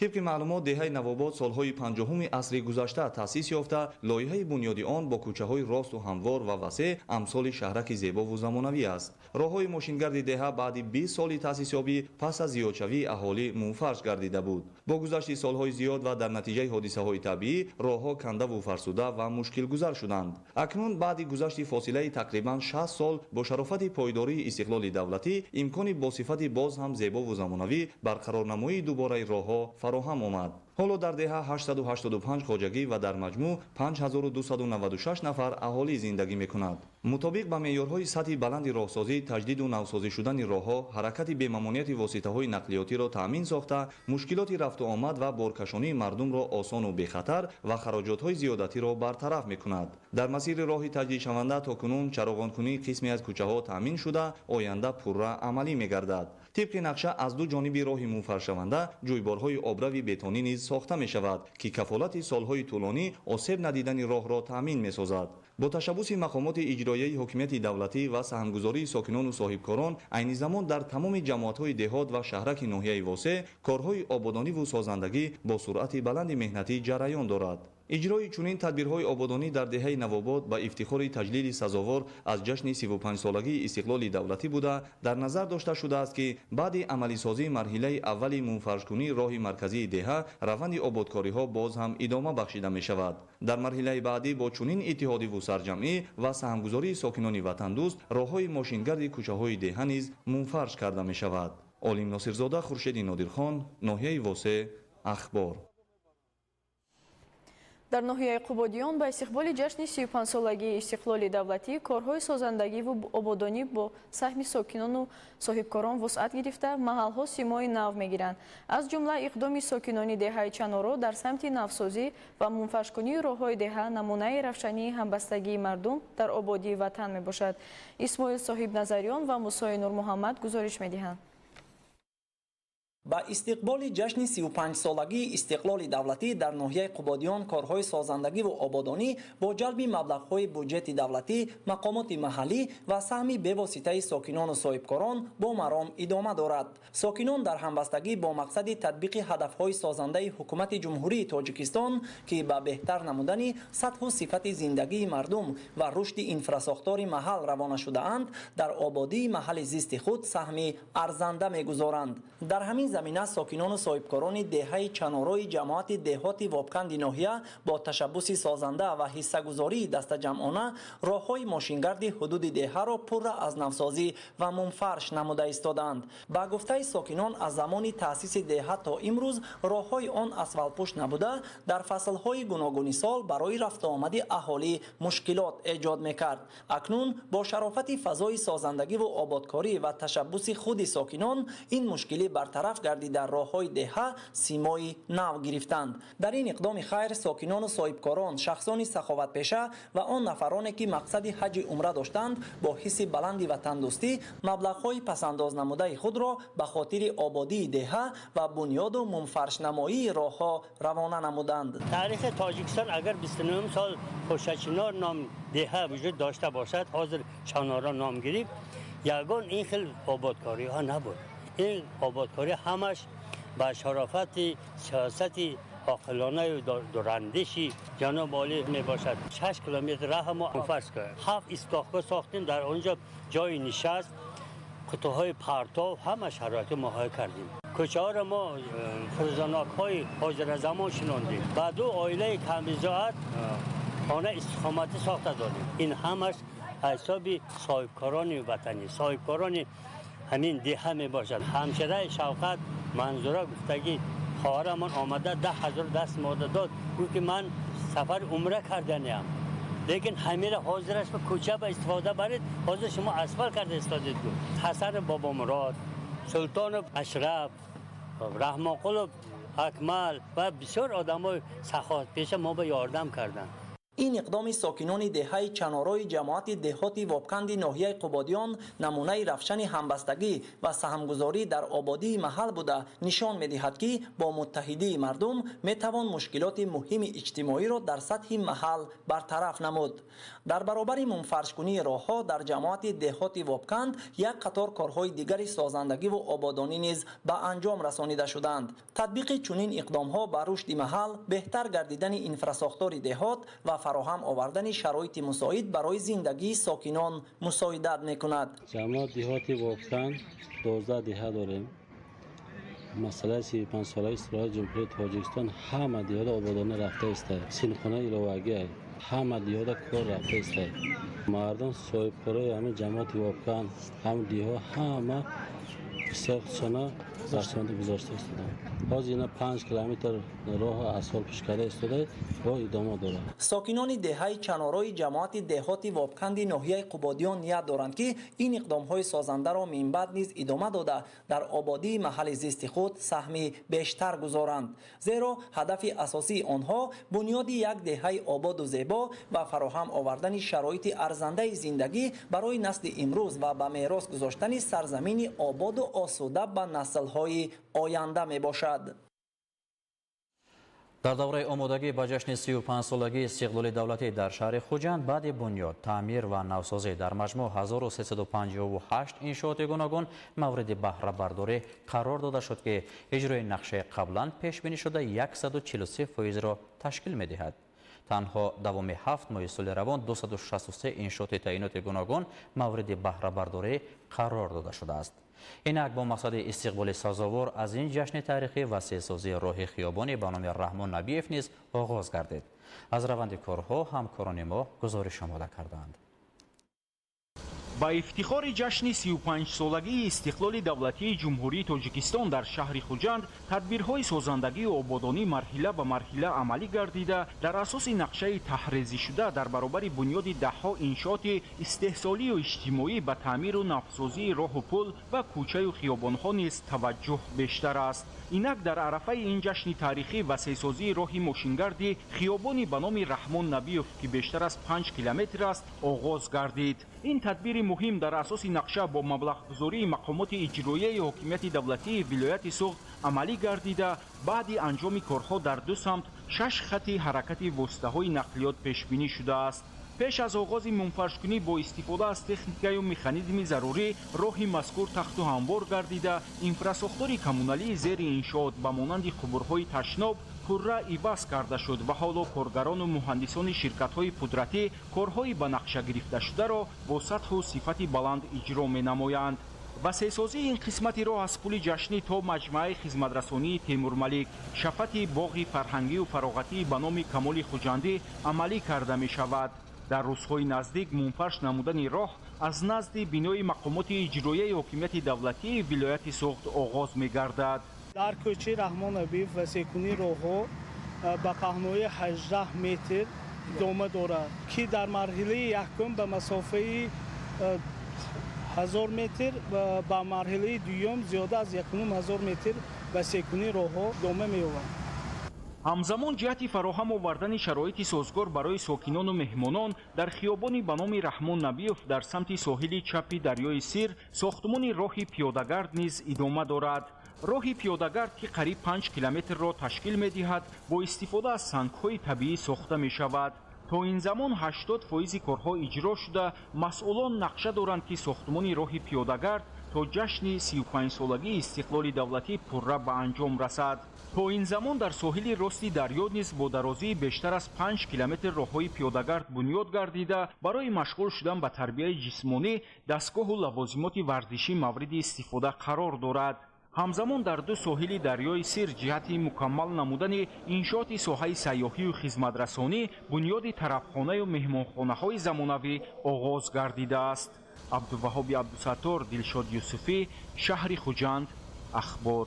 Тибқи маълумот, деҳаи Навобод солҳои 50-уми асри гузашта таъсис ёфта, лоиҳаи бунёди он бо кӯчаҳои росту ҳамвор ва васеъ амсоли шаҳраки зебову замонавӣ аст. Роҳҳои мошингарди деҳа баъди 20 соли таъсисёбӣ пас аз зиёдшавии аҳолӣ мунфарш гардида буд. Бо гузашти солҳои зиёд ва дар натиҷаи ҳодисаҳои табиӣ роҳҳо кандаву фарсуда ва мушкилгузар шуданд. Акнун баъди гузашти фосилаи тақрибан 60 сол бо шарофати пойдории истиқлоли давлатӣ имкони бо сифати боз ҳам зебову замонавӣ барқарорнамоии дубораи роҳҳо фароҳам омад. Ҳоло дар деҳа 885 хоҷагӣ ва дар маҷмӯъ 5296 нафар аҳолӣ зиндагӣ мекунад. Мутобиқ ба меъёрҳои сатҳи баланди роҳсозӣ, таҷдиду навсозӣ шудани роҳҳо ҳаракати бемамониати воситаҳои нақлиётиро таъмин сохта, мушкилоти рафту омад ва боркашонии мардумро осону бехатар ва хароҷотҳои зиёдатиро бартараф мекунад. Дар масири роҳи таҷдидшаванда то кунун чароғонкунии қисме аз кӯчаҳо таъмин шуда, оянда пурра амалӣ мегардад. Тибқи нақша аз ду ҷониби роҳи мунфаршаванда ҷӯйборҳои обрави бетонӣ низ сохта мешавад, ки кафолати солҳои тӯлонӣ осеб надидани роҳро таъмин месозад. Бо ташаббуси мақомоти иҷроияи ҳокимияти давлатӣ ва саҳмгузории сокинону соҳибкорон айни замон дар тамоми ҷамоатҳои деҳот ва шаҳраки ноҳияи Восеъ корҳои ободониву созандагӣ бо суръати баланди меҳнатӣ ҷараён дорад. Иҷрои чунин тадбирҳои ободонӣ дар деҳаи Навобод ба ифтихори таҷлили сазовор аз ҷашни 35-солагии истиқлоли давлатӣ буда, дар назар дошта шудааст, ки баъди амалисозии марҳилаи аввали мунфаршкунии роҳи марказии деҳа раванди ободкориҳо боз ҳам идома бахшида мешавад. Дар марҳилаи баъдӣ бо чунин иттиҳодиву сарҷамъӣ ва саҳмгузории сокинони ватандӯст роҳҳои мошингарди кӯчаҳои деҳа низ мунфарш карда мешавад. Олим Носирзода, Хуршеди Нодирхон, ноҳияи Восеъ, Ахбор. Дар ноҳияи Қубодиён ба истиқболи ҷашни 35-солагии истиқлоли давлатӣ корҳои созандагиву ободонӣ бо саҳми сокинону соҳибкорон вусъат гирифта, маҳалҳо симои нав мегиранд. Аз ҷумла иқдоми сокинони деҳаи Чаноро дар самти навсозӣ ва мунфаршкунии роҳҳои деҳа намунаи равшании ҳамбастагии мардум дар ободии ватан мебошад. Исмоил Соҳибназарён ва Мусои Нурмуҳаммад гузориш медиҳанд. Ба истиқболи ҷашни 35-солагии истиқлоли давлатӣ дар ноҳияи Қубодиён корҳои созандагиву ободонӣ бо ҷалби маблағҳои буҷети давлатӣ, мақомоти маҳаллӣ ва саҳми бевоситаи сокинону соҳибкорон бо маром идома дорад. Сокинон дар ҳамбастагӣ бо мақсади татбиқи ҳадафҳои созандаи ҳукумати Ҷумҳурии Тоҷикистон, ки ба беҳтар намудани сатҳу сифати зиндагии мардум ва рушди инфрасохтори маҳал равона шудаанд, дар ободии маҳалли зисти худ саҳми арзанда мегузоранд. Дар ҳамин замина сокинону соҳибкорони деҳаи Чанорои ҷамоати деҳоти Вобканди ноҳия бо ташаббуси созанда ва ҳиссагузории дастаҷамъона роҳҳои мошингарди ҳудуди деҳаро пурра аз навсозӣ ва мунфарш намуда истодаанд. Ба гуфтаи сокинон, аз замони таъсиси деҳа то имрӯз роҳҳои он асфалтпӯш набуда, дар фаслҳои гуногуни сол барои рафтуомади аҳолӣ мушкилот эҷод мекард. Акнун бо шарофати фазои созандагиву ободкорӣ ва ташаббуси худи сокинон ин мушкилӣ бартараф гардида, роҳҳои деҳа симои нав гирифтанд. Дар ин иқдоми хайр сокинону соҳибкорон, шахсони саховатпеша ва он нафароне ки мақсади ҳаҷи умра доштанд, бо ҳисси баланди ватандӯстӣ маблағҳои пасандознамудаи худро ба хотири ободии деҳа ва бунёду мунфаршнамоии роҳҳо равона намуданд. Таърихи Тоҷикистон агар 29 сол Хуршедчинор ном деҳа вуҷуд дошта бошад, ҳозир Чаноро ном гирифт, ягон ин хел ободкориҳо набуд. Ин ободкорӣ ҳамаш ба шарофати сиёсати оқилонаю дурандеши ҷаноб олӣ мебошад. 6 километр раҳ мо мунфарш кардем, 7 истгоҳгоҳ сохтем, дар он ҷо ҷои нишаст, қутуҳои партов, ҳама шароити моҳоя кардем. Кӯчаҳоро мо фирӯзанокҳои ҳозиразамон шинондем. Ба ду оилаи камбизоат хона истиқоматӣ сохта додем. Ин ҳамаш ҳисоби соҳибкорони ватанӣ, соҳибкорони ҳамин деҳа мебошад. Ҳамшираи Шавқат Манзура гуфтагӣ хоҳарамон омада 10 000 даст мода дод, гуфт ки ман сафари умра карданиам, лекин ҳамира ҳозираш ба кӯча ба истифода баред, ҳозир шумо асфалт карда истодед. Гуфт Ҳасанов Бобомурод, Султонов Ашраф, Раҳмонқулов Акмал ва бисёр одамои саховатпеша мо ба ёрдам карданд. Ин иқдоми сокинони деҳаи Чанорои ҷамоати деҳоти Вобканди ноҳияи Қубодиён намунаи равшани ҳамбастагӣ ва саҳмгузорӣ дар ободии маҳал буда, нишон медиҳад, ки бо муттаҳидии мардум метавон мушкилоти муҳими иҷтимоиро дар сатҳи маҳал бартараф намуд. Дар баробари мунфаршкунии роҳҳо дар ҷамоати деҳоти Вобканд як қатор корҳои дигари созандагиву ободонӣ низ ба анҷом расонида шуданд. Татбиқи чунин иқдомҳо ба рушди маҳал, беҳтар гардидани инфрасохтори деҳот ва фароҳам овардани шароити мусоид барои зиндагии сокинон мусоидат мекунад. Ҷамоат деҳоти Вобканд 12 деҳа дорем. Масъалаи 35-солаи истиқлоли Ҷумҳурии Тоҷикистон ҳама деҳода ободонӣ рафта истад. Синфхонаи иловагӣ ҳама деҳода кор рафта истад. Мардум соҳибкорои ҳамин ҷамоати Вобканд, ҳам деҳо ҳама ҳисоб-сона дарсонда гузошта истоданд. Ҳозир ина 5 километр роҳ асфалт пӯш карда истода, роҳ идома дорад. Сокинони деҳаи Чанорои ҷамоати деҳоти Вобканди ноҳияи Қубодиён ният доранд, ки ин иқдомҳои созандаро минбаъд низ идома дода, дар ободии маҳалли зисти худ саҳми бештар гузоранд. Зеро ҳадафи асосии онҳо бунёди як деҳаи ободу зебо ва фароҳам овардани шароити арзандаи зиндагӣ барои насли имрӯз ва ба мерос гузоштани сарзамини ободу осуда ба наслҳои оянда мебошад. Дар давраи омодагӣ ба ҷашни 35-солагии истиқлоли давлатӣ дар шаҳри Хуҷанд баъди бунёд, таъмир ва навсозӣ дар маҷмӯъ 1358 иншооти гуногун мавриди баҳрабардорӣ қарор дода шуд, ки иҷрои нақшаи қаблан пешбинӣ шуда 143%-ро ташкил медиҳад. Танҳо давоми 7 моҳи соли равон 263 иншооти таъиноти гуногун мавриди баҳрабардорӣ қарор дода шудааст. Инак бо мақсади истиқболи сазовор аз ин ҷашни таърихӣ васеъсозии роҳи хиёбонӣ ба номи Раҳмон Набиев низ оғоз гардид. Аз раванди корҳо ҳамкорони мо гузориш омода карданд. Ба ифтихори ҷашни 35-солагии истиқлоли давлатии Ҷумҳурии Тоҷикистон дар шаҳри Хуҷанд тадбирҳои созандагию ободонӣ марҳила ба марҳила амалӣ гардида, дар асоси нақшаи таҳрезишуда дар баробари бунёди даҳҳо иншооти истеҳсолию иҷтимоӣ ба таъмиру навсозии роҳу пул ва кӯчаю хиёбонҳо низ таваҷҷӯҳ бештар аст. Инак дар арафаи ин ҷашни таърихӣ васеъсозии роҳи мошингарди хиёбони ба номи Раҳмон Набиев, ки бештар аз 5 километр аст, оғоз гардид. Ин тадбири муҳим дар асоси нақша бо маблағгузории мақомоти иҷроияи ҳокимияти давлатии вилояти Суғд амалӣ гардида, баъди анҷоми корҳо дар ду самт 6 хати ҳаракати воситаҳои нақлиёт пешбинӣ шудааст. Пеш аз оғози мунфаршкунӣ бо истифода аз техникаю механизми зарурӣ роҳи мазкур тахту ҳамвор гардида, инфрасохтори коммуналии зери иншоот ба монанди қубурҳои ташноб пурра иваз карда шуд ва ҳоло коргарону муҳандисони ширкатҳои пудратӣ корҳои ба нақша гирифташударо бо сатҳу сифати баланд иҷро менамоянд. Васеъсозии ин қисмати роҳ аз пули ҷашнӣ то маҷмӯаи хизматрасонии Темурмалик, шафати боғи фарҳангию фароғатии ба номи Камоли Хуҷандӣ амалӣ карда мешавад. Дар рӯзҳои наздик мунфарш намудани роҳ аз назди бинои мақомоти иҷроияи ҳокимияти давлатии вилояти Суғд оғоз мегардад. Дар кӯчаи Раҳмон Набиев васеъкунии роҳҳо ба паҳнои 18 метр идома дорад, ки дар марҳилаи якум ба масофаи 1000 метр, ба марҳилаи дуюм зиёда аз 1500 метр васеъкунии роҳҳо идома меёбад. Ҳамзамон ҷиҳати фароҳам овардани шароити созгор барои сокинону меҳмонон дар хиёбони ба номи Раҳмон Набиев дар самти соҳили чапи дарёи Сир сохтмони роҳи пиёдагард низ идома дорад. Роҳи пиёдагард, ки қариб 5 километрро ташкил медиҳад, бо истифода аз сангҳои табиӣ сохта мешавад. То ин замон 80% корҳо иҷро шуда, масъулон нақша доранд, ки сохтмони роҳи пиёдагард то ҷашни 35-солагии истиқлоли давлатӣ пурра ба анҷом расад. То ин замон дар соҳили рости дарё низ бо дарозии бештар аз 5 километр роҳҳои пиёдагард бунёд гардида, барои машғул шудан ба тарбияи ҷисмонӣ дастгоҳу лавозимоти варзишӣ мавриди истифода қарор дорад. Ҳамзамон дар ду соҳили дарёи Сир ҷиҳати мукаммал намудани иншооти соҳаи сайёҳию хизматрасонӣ бунёди тарафхонаю меҳмонхонаҳои замонавӣ оғоз гардидааст. Абдуваҳоби Абдусаттор, Дилшод Юсуфӣ, шаҳри Хуҷанд, Ахбор.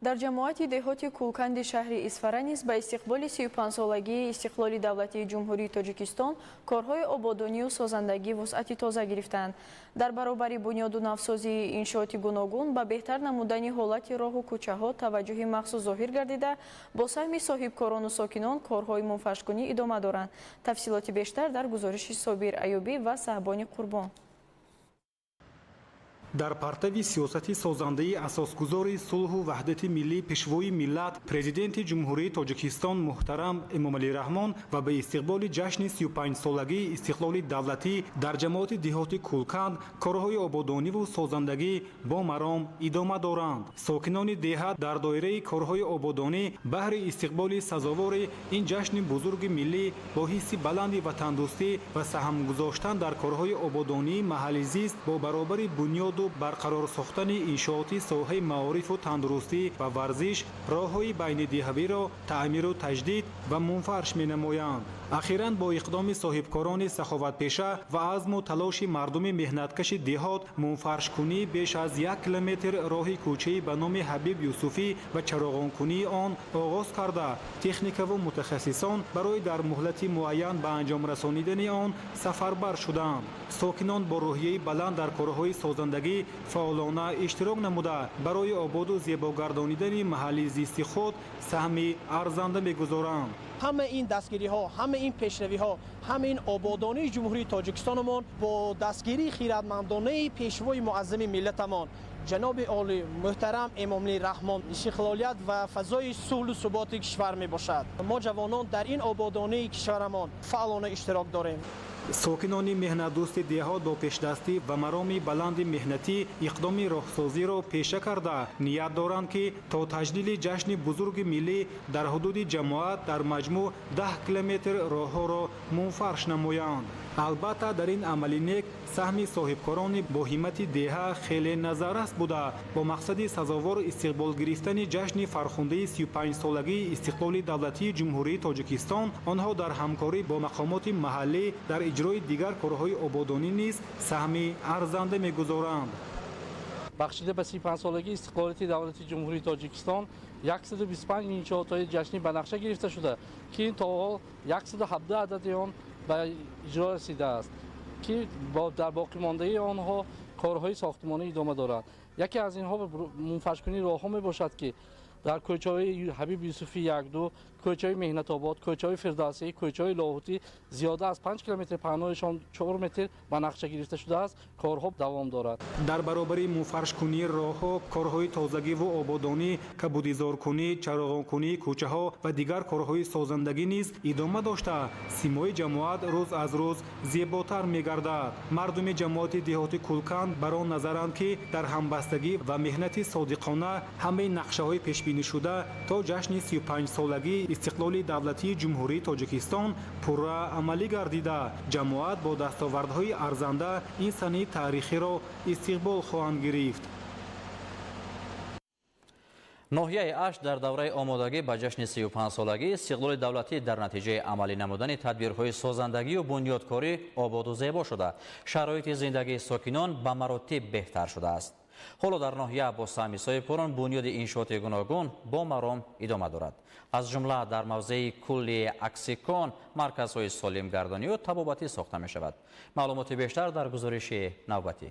Дар ҷамоати деҳоти Кулканди шаҳри Исфара низ ба истиқболи 35-солагии истиқлоли давлатии Ҷумҳурии Тоҷикистон корҳои ободонию созандагӣ вусъати тоза гирифтанд. Дар баробари бунёду навсозии иншооти гуногун ба беҳтар намудани ҳолати роҳу кӯчаҳо таваҷҷӯҳи махсус зоҳир гардида, бо саҳми соҳибкорону сокинон корҳои мунфаршкунӣ идома доранд. Тафсилоти бештар дар гузориши Собир Аюбӣ ва Саҳбони Қурбон. Дар партави сиёсати созандаи асосгузори сулҳу ваҳдати миллӣ, пешвои миллат, Президенти Ҷумҳурии Тоҷикистон муҳтарам Эмомалӣ Раҳмон ва ба истиқболи ҷашни 35-солагии истиқлоли давлатӣ дар ҷамоати деҳоти Кулканд корҳои ободониву созандагӣ бо маром идома доранд. Сокинони деҳа дар доираи корҳои ободонӣ баҳри истиқболи сазовори ин ҷашни бузурги миллӣ бо ҳисси баланди ватандӯстӣ ва саҳм гузоштан дар корҳои ободонии маҳалли зист бо баробари бунёду барқарор сохтани иншооти соҳаи маорифу тандурустӣ ва варзиш роҳҳои байнидиҳавиро таъмиру таҷдид ва мунфарш менамоянд. Ахиран бо иқдоми соҳибкорони саховатпеша ва азму талоши мардуми меҳнаткаши деҳот мунфаршкунии беш аз 1 километр роҳи кӯчаи ба номи Ҳабиб Юсуфӣ ва чароғонкунии он оғоз карда, техникаву мутахассисон барои дар муҳлати муайян ба анҷом расонидани он сафарбар шуданд. Сокинон бо рӯҳияи баланд дар корҳои созандагӣ фаъолона иштирок намуда, барои ободу зебогардонидани маҳалли зисти худ саҳми арзанда мегузоранд. Ҳама ин дастгириҳо, ҳама ин пешравиҳо, ҳама ин ободонии Ҷумҳурии Тоҷикистонамон бо дастгирии хиратмандонаи пешвои муаззами миллатамон ҷаноби олӣ муҳтарам Эмомалӣ Раҳмон истиқлолият ва фазои сулҳу суботи кишвар мебошад. Мо ҷавонон дар ин ободонии кишварамон фаъолона иштирок дорем. Сокинони меҳнатдӯсти деҳот бо пешдастӣ ва мароми баланди меҳнатӣ иқдоми роҳсозиро пеша карда, ният доранд, ки то таҷлили ҷашни бузурги миллӣ дар ҳудуди ҷамоат дар маҷмӯъ 10 километр роҳҳоро мунфарш намоянд. Албатта, дар ин амали нек саҳми соҳибкорони бо ҳиммати деҳа хеле назаррас буда, бо мақсади сазовор истиқбол гирифтани ҷашни фархундаи 35-солагии истиқлоли давлатии Ҷумҳурии Тоҷикистон онҳо дар ҳамкорӣ бо мақомоти маҳаллӣ дар иҷрои дигар корҳои ободонӣ низ саҳми арзанда мегузоранд. Бахшида ба 35-солагии истиқлолияти давлати Ҷумҳурии Тоҷикистон 125 иншоотҳои ҷашнӣ ба нақша гирифта шуда, ки то ҳол 117 адади он ба иҷро расидааст, ки дар боқимондаи онҳо корҳои сохтмонӣ идома доранд. Яке аз инҳо мунфаршкунии роҳҳо мебошад, ки дар кӯчаҳои Ҳабиб Юсуфи 1-2, кӯчаҳои Меҳнатобод, кӯчаҳои Фирдавсӣ, кӯчаҳои Лоҳутӣ зиёда аз 5 километр паҳноишон 4 метр ба нақша гирифта шудааст. Корҳо давом дорад. Дар баробари мунфаршкунии роҳҳо корҳои тозагиву ободонӣ, кабудизоркунӣ, чароғонкунии кӯчаҳо ва дигар корҳои созандагӣ низ идома дошта, симои ҷамоат рӯз аз рӯз зеботар мегардад. Мардуми ҷамоати деҳоти Кулканд бар он назаранд, ки дар ҳамбастагӣ ва меҳнати содиқона ҳамаи нақшаҳои пешбинӣ шуда то ҷашни 35-солагии истиқлоли давлатии Ҷумҳурии Тоҷикистон пурра амалӣ гардида, ҷамоат бо дастовардҳои арзанда ин санаи таърихиро истиқбол хоҳанд гирифт. Ноҳияи Ашт дар давраи омодагӣ ба ҷашни 35-солагии истиқлоли давлатӣ дар натиҷаи амалӣ намудани тадбирҳои созандагию бунёдкорӣ ободу зебо шуда, шароити зиндагии сокинон ба маротиб беҳтар шудааст. Ҳоло дар ноҳия бо саҳми соҳибкорон бунёди иншооти гуногун бо маром идома дорад. Аз ҷумла дар мавзеи кулли Аксикон марказҳои солимгардонию табобатӣ сохта мешавад. Маълумоти бештар дар гузориши навбатӣ.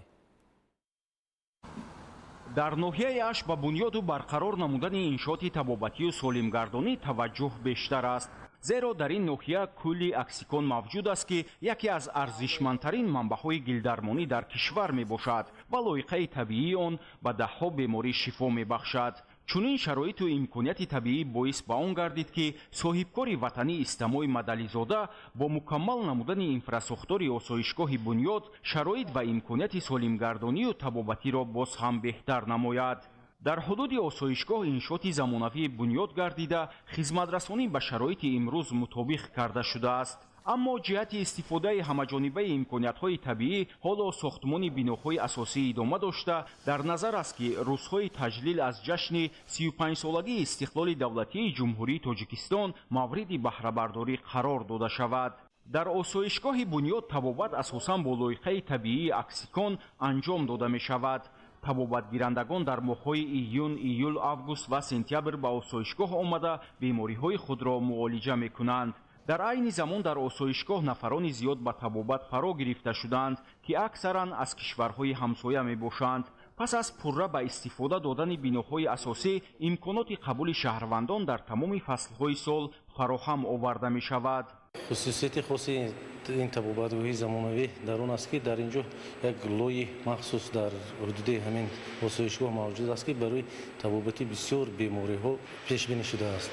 Дар ноҳияи Ашт ба бунёду барқарор намудани иншооти табобатию солимгардонӣ таваҷҷӯҳ бештар аст. Зеро дар ин ноҳия кулли Аксикон мавҷуд аст, ки яке аз арзишмандтарин манбаъҳои гилдармонӣ дар кишвар мебошад ва лоиқаи табиии он ба даҳҳо беморӣ шифо мебахшад. Чунин шароиту имконияти табиӣ боис ба он гардид, ки соҳибкори ватанӣ Истамои Мадализода бо мукаммал намудани инфрасохтори осоишгоҳи бунёд шароит ва имконияти солимгардонию табобатиро боз ҳам беҳтар намояд. Дар ҳудуди осоишгоҳ иншооти замонавӣ бунёд гардида, хизматрасонӣ ба шароити имрӯз мутобиқ карда шудааст. Аммо ҷиҳати истифодаи ҳамаҷонибаи имкониятҳои табиӣ ҳоло сохтмони биноҳои асосӣ идома дошта, дар назар аст, ки рӯзҳои таҷлил аз ҷашни 35-солагии истиқлоли давлатии Ҷумҳурии Тоҷикистон мавриди баҳрабардорӣ қарор дода шавад. Дар осоишгоҳи бунёд табобат асосан бо лоиқаи табиии Аксикон анҷом дода мешавад. Табобатгирандагон дар моҳҳои июн, июл, август ва сентябр ба осоишгоҳ омада бемориҳои худро муолиҷа мекунанд. Дар айни замон дар осоишгоҳ нафарони зиёд ба табобат фаро гирифта шуданд, ки аксаран аз кишварҳои ҳамсоя мебошанд. Пас аз пурра ба истифода додани биноҳои асосӣ, имконоти қабули шаҳрвандон дар тамоми фаслҳои сол фароҳам оварда мешавад. Хусусияти хоси ин табобатгоҳи замонавӣ дар он аст, ки дар ин ҷо як лои махсус дар ҳудуди ҳамин осоишгоҳ мавҷуд аст, ки барои табобати бисёр бемориҳо пешбинӣ шудааст.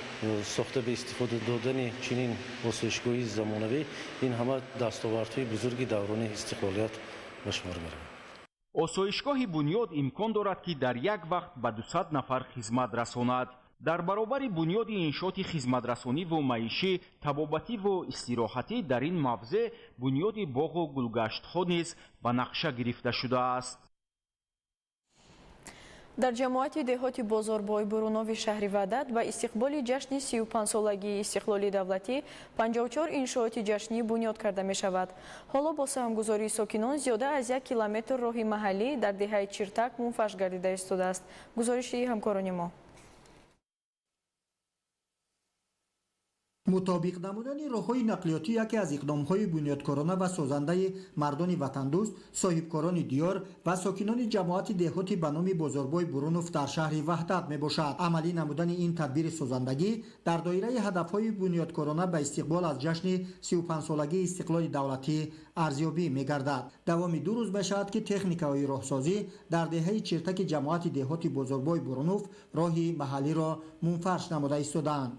Сохта ба истифода додани чунин осоишгоҳи замонавӣ ин ҳама дастовардҳои бузурги даврони истиқлолият ба шумор меравад. Осоишгоҳи Бунёд имкон дорад, ки дар як вақт ба 200 нафар хизмат расонад. Дар баробари бунёди иншооти хизматрасониву маишӣ, табобативу истироҳатӣ дар ин мавзеъ бунёди боғу гулгаштҳо низ ба нақша гирифта шудааст. Дар ҷамоати деҳоти Бозорбой Бурунови шаҳри Ваҳдат ба истиқболи ҷашни 35-солагии истиқлоли давлатӣ 54 иншооти ҷашнӣ бунёд карда мешавад. Ҳоло бо саҳмгузории сокинон зиёда аз 1 километр роҳи маҳаллӣ дар деҳаи Чиртак мунфарш гардида истодааст. Гузориши ҳамкорони мо. Мутобиқ намудани роҳҳои нақлиётӣ яке аз иқдомҳои бунёдкорона ва созандаи мардони ватандӯст, соҳибкорони диёр ва сокинони ҷамоати деҳоти ба номи Бозорбой Бурунов дар шаҳри Ваҳдат мебошад. Амалӣ намудани ин тадбири созандагӣ дар доираи ҳадафҳои бунёдкорона ба истиқбол аз ҷашни 35-солагии истиқлоли давлатӣ арзёбӣ мегардад. Давоми 2 рӯз мешавад, ки техникаҳои роҳсозӣ дар деҳаи Чиртаки ҷамоати деҳоти Бозорбой Бурунов роҳи маҳаллиро мунфарш намуда истодаанд.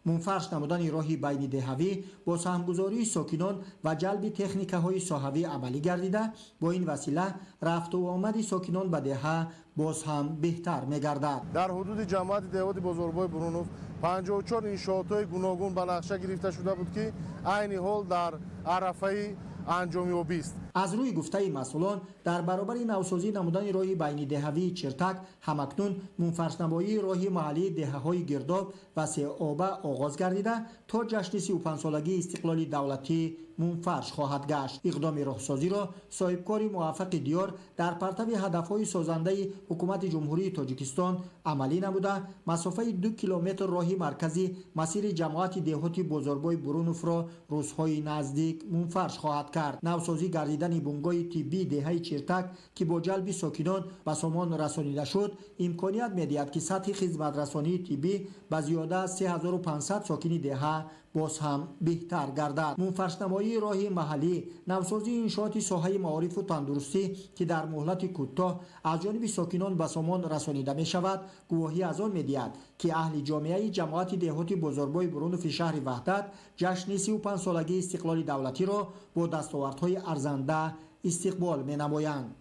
Мунфарш намудани роҳи байнидеҳавӣ бо саҳмгузории сокинон ва ҷалби техникаҳои соҳавӣ амалӣ гардида, бо ин васила рафту омади сокинон ба деҳа боз ҳам беҳтар мегардад. Дар ҳудуди ҷамоати деҳоти Бозорбой Бурунов 54 иншоотҳои гуногун ба нақша гирифта шуда буд, ки айни ҳол дар арафаи анҷомёбист. Аз рӯи гуфтаи масъулон, дар баробари навсозӣ намудани роҳи байнидеҳавии Чиртак, ҳамакнун мунфаршнамоии роҳи маҳаллии деҳаҳои Гирдоб ва Сеоба оғоз гардида, то ҷашни 35-солагии истиқлоли давлатӣ мунфарш хоҳад гашт. Иқдоми роҳсозиро соҳибкори муваффақи диёр дар партави ҳадафҳои созандаи ҳукумати Ҷумҳурии Тоҷикистон амалӣ намуда, масофаи 2 километр роҳи маркази масири ҷамоати деҳоти Бозорбой Буруновро рӯзҳои наздик мунфарш хоҳад кард. Навсозӣ гардидани бунгоҳи тиббии деҳаи Чиртак, ки бо ҷалби сокинон ба сомон расонида шуд, имконият медиҳад, ки сатҳи хизматрасонии тиббӣ ба зиёда аз 3500 сокини деҳа боз ҳам беҳтар гардад. Мунфаршнамоии роҳи маҳаллӣ, навсозии иншооти соҳаи маорифу тандурустӣ, ки дар муҳлати кӯтоҳ аз ҷониби сокинон ба сомон расонида мешавад, гувоҳӣ аз он медиҳад, ки аҳли ҷомеаи ҷамоати деҳоти Бозорбой Бурунови шаҳри Ваҳдат ҷашни 35-солагии истиқлоли давлатиро бо дастовардҳои арзанда истиқбол менамоянд.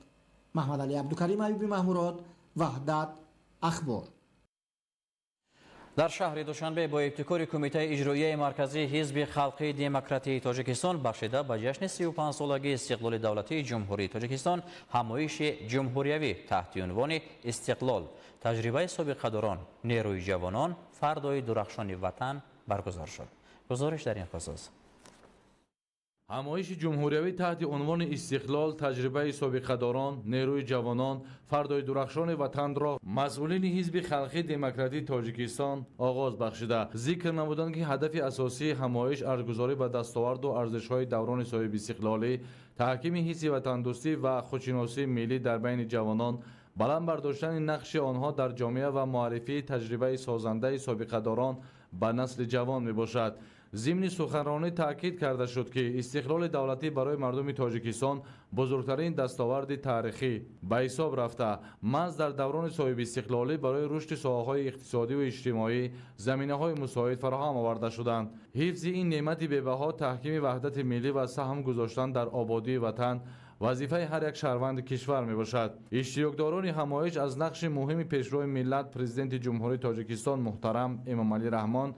Маҳмадалӣ Абдукарим, Аюби Маҳмурод, Ваҳдат, Ахбор. Дар шаҳри Душанбе бо ибтикори Кумитаи иҷроияи марказии Ҳизби халқии демократии Тоҷикистон бахшида ба ҷашни 35-солагии истиқлоли давлатии Ҷумҳурии Тоҷикистон ҳамоиши ҷумҳуриявӣ таҳти унвони «Истиқлол. Таҷрибаи собиқадорон, нерӯи ҷавонон, фардои дурахшони ватан» баргузор шуд. Гузориш дар ин хусус. Ҳамоиши ҷумҳуриявӣ таҳти унвони «Истиқлол, таҷрибаи собиқадорон, нерӯи ҷавонон, фардои дурахшони ватанро» масъулини Ҳизби халқии демократии Тоҷикистон оғоз бахшида. Зикр намуданд, ки ҳадафи асосии ҳамоиш арзгузорӣ ба дастоварду арзишҳои даврони соҳибистиқлолӣ, таҳкими ҳисси ватандӯстӣ ва худшиносии миллӣ дар байни ҷавонон, баланд бардоштани нақши онҳо дар ҷомеа ва муаррифии таҷрибаи созандаи собиқадорон ба насли ҷавон мебошад. Зимни суханронӣ таъкид карда шуд, ки истиқлоли давлатӣ барои мардуми Тоҷикистон бузургтарин дастоварди таърихӣ ба ҳисоб рафта, маҳз дар даврони соҳибистиқлолӣ барои рушди соҳаҳои иқтисодиву иҷтимоӣ заминаҳои мусоид фароҳам оварда шуданд. Ҳифзи ин неъмати бебаҳо, таҳкими ваҳдати миллӣ ва саҳм гузоштан дар ободии ватан вазифаи ҳар як шаҳрванди кишвар мебошад. Иштирокдорони ҳамоиш аз нақши муҳими пешвои миллат, Президенти Ҷумҳурии Тоҷикистон муҳтарам Эмомалӣ Раҳмон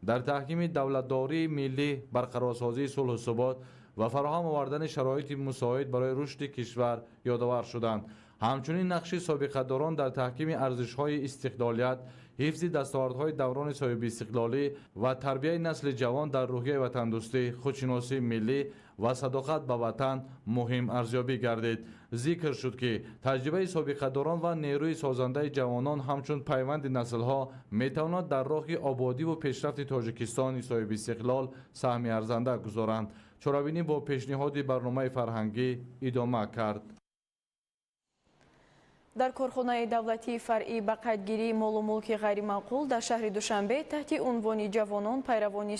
дар таҳкими давлатдории миллӣ, барқарорсозии сулҳу субот ва фароҳам овардани шароити мусоид барои рушди кишвар ёдовар шуданд. Ҳамчунин нақши собиқадорон дар таҳкими арзишҳои истиқлолият, ҳифзи дастовардҳои даврони соҳибистиқлолӣ ва тарбияи насли ҷавон дар рӯҳияи ватандӯстӣ, худшиносии миллӣ ва садоқат ба ватан муҳим арзёбӣ гардид. Зикр шуд, ки таҷрибаи собиқадорон ва нерӯи созандаи ҷавонон ҳамчун пайванди наслҳо метавонад дар роҳи ободиву пешрафти Тоҷикистони соҳибистиқлол саҳми арзанда гузоранд. Чорабинӣ бо пешниҳоди барномаи фарҳангӣ идома кард. Дар корхонаи давлатии фаръӣ ба қайдгирии молу мулки ғайриманқул дар шаҳри Душанбе таҳти унвони ҷавонон пайравони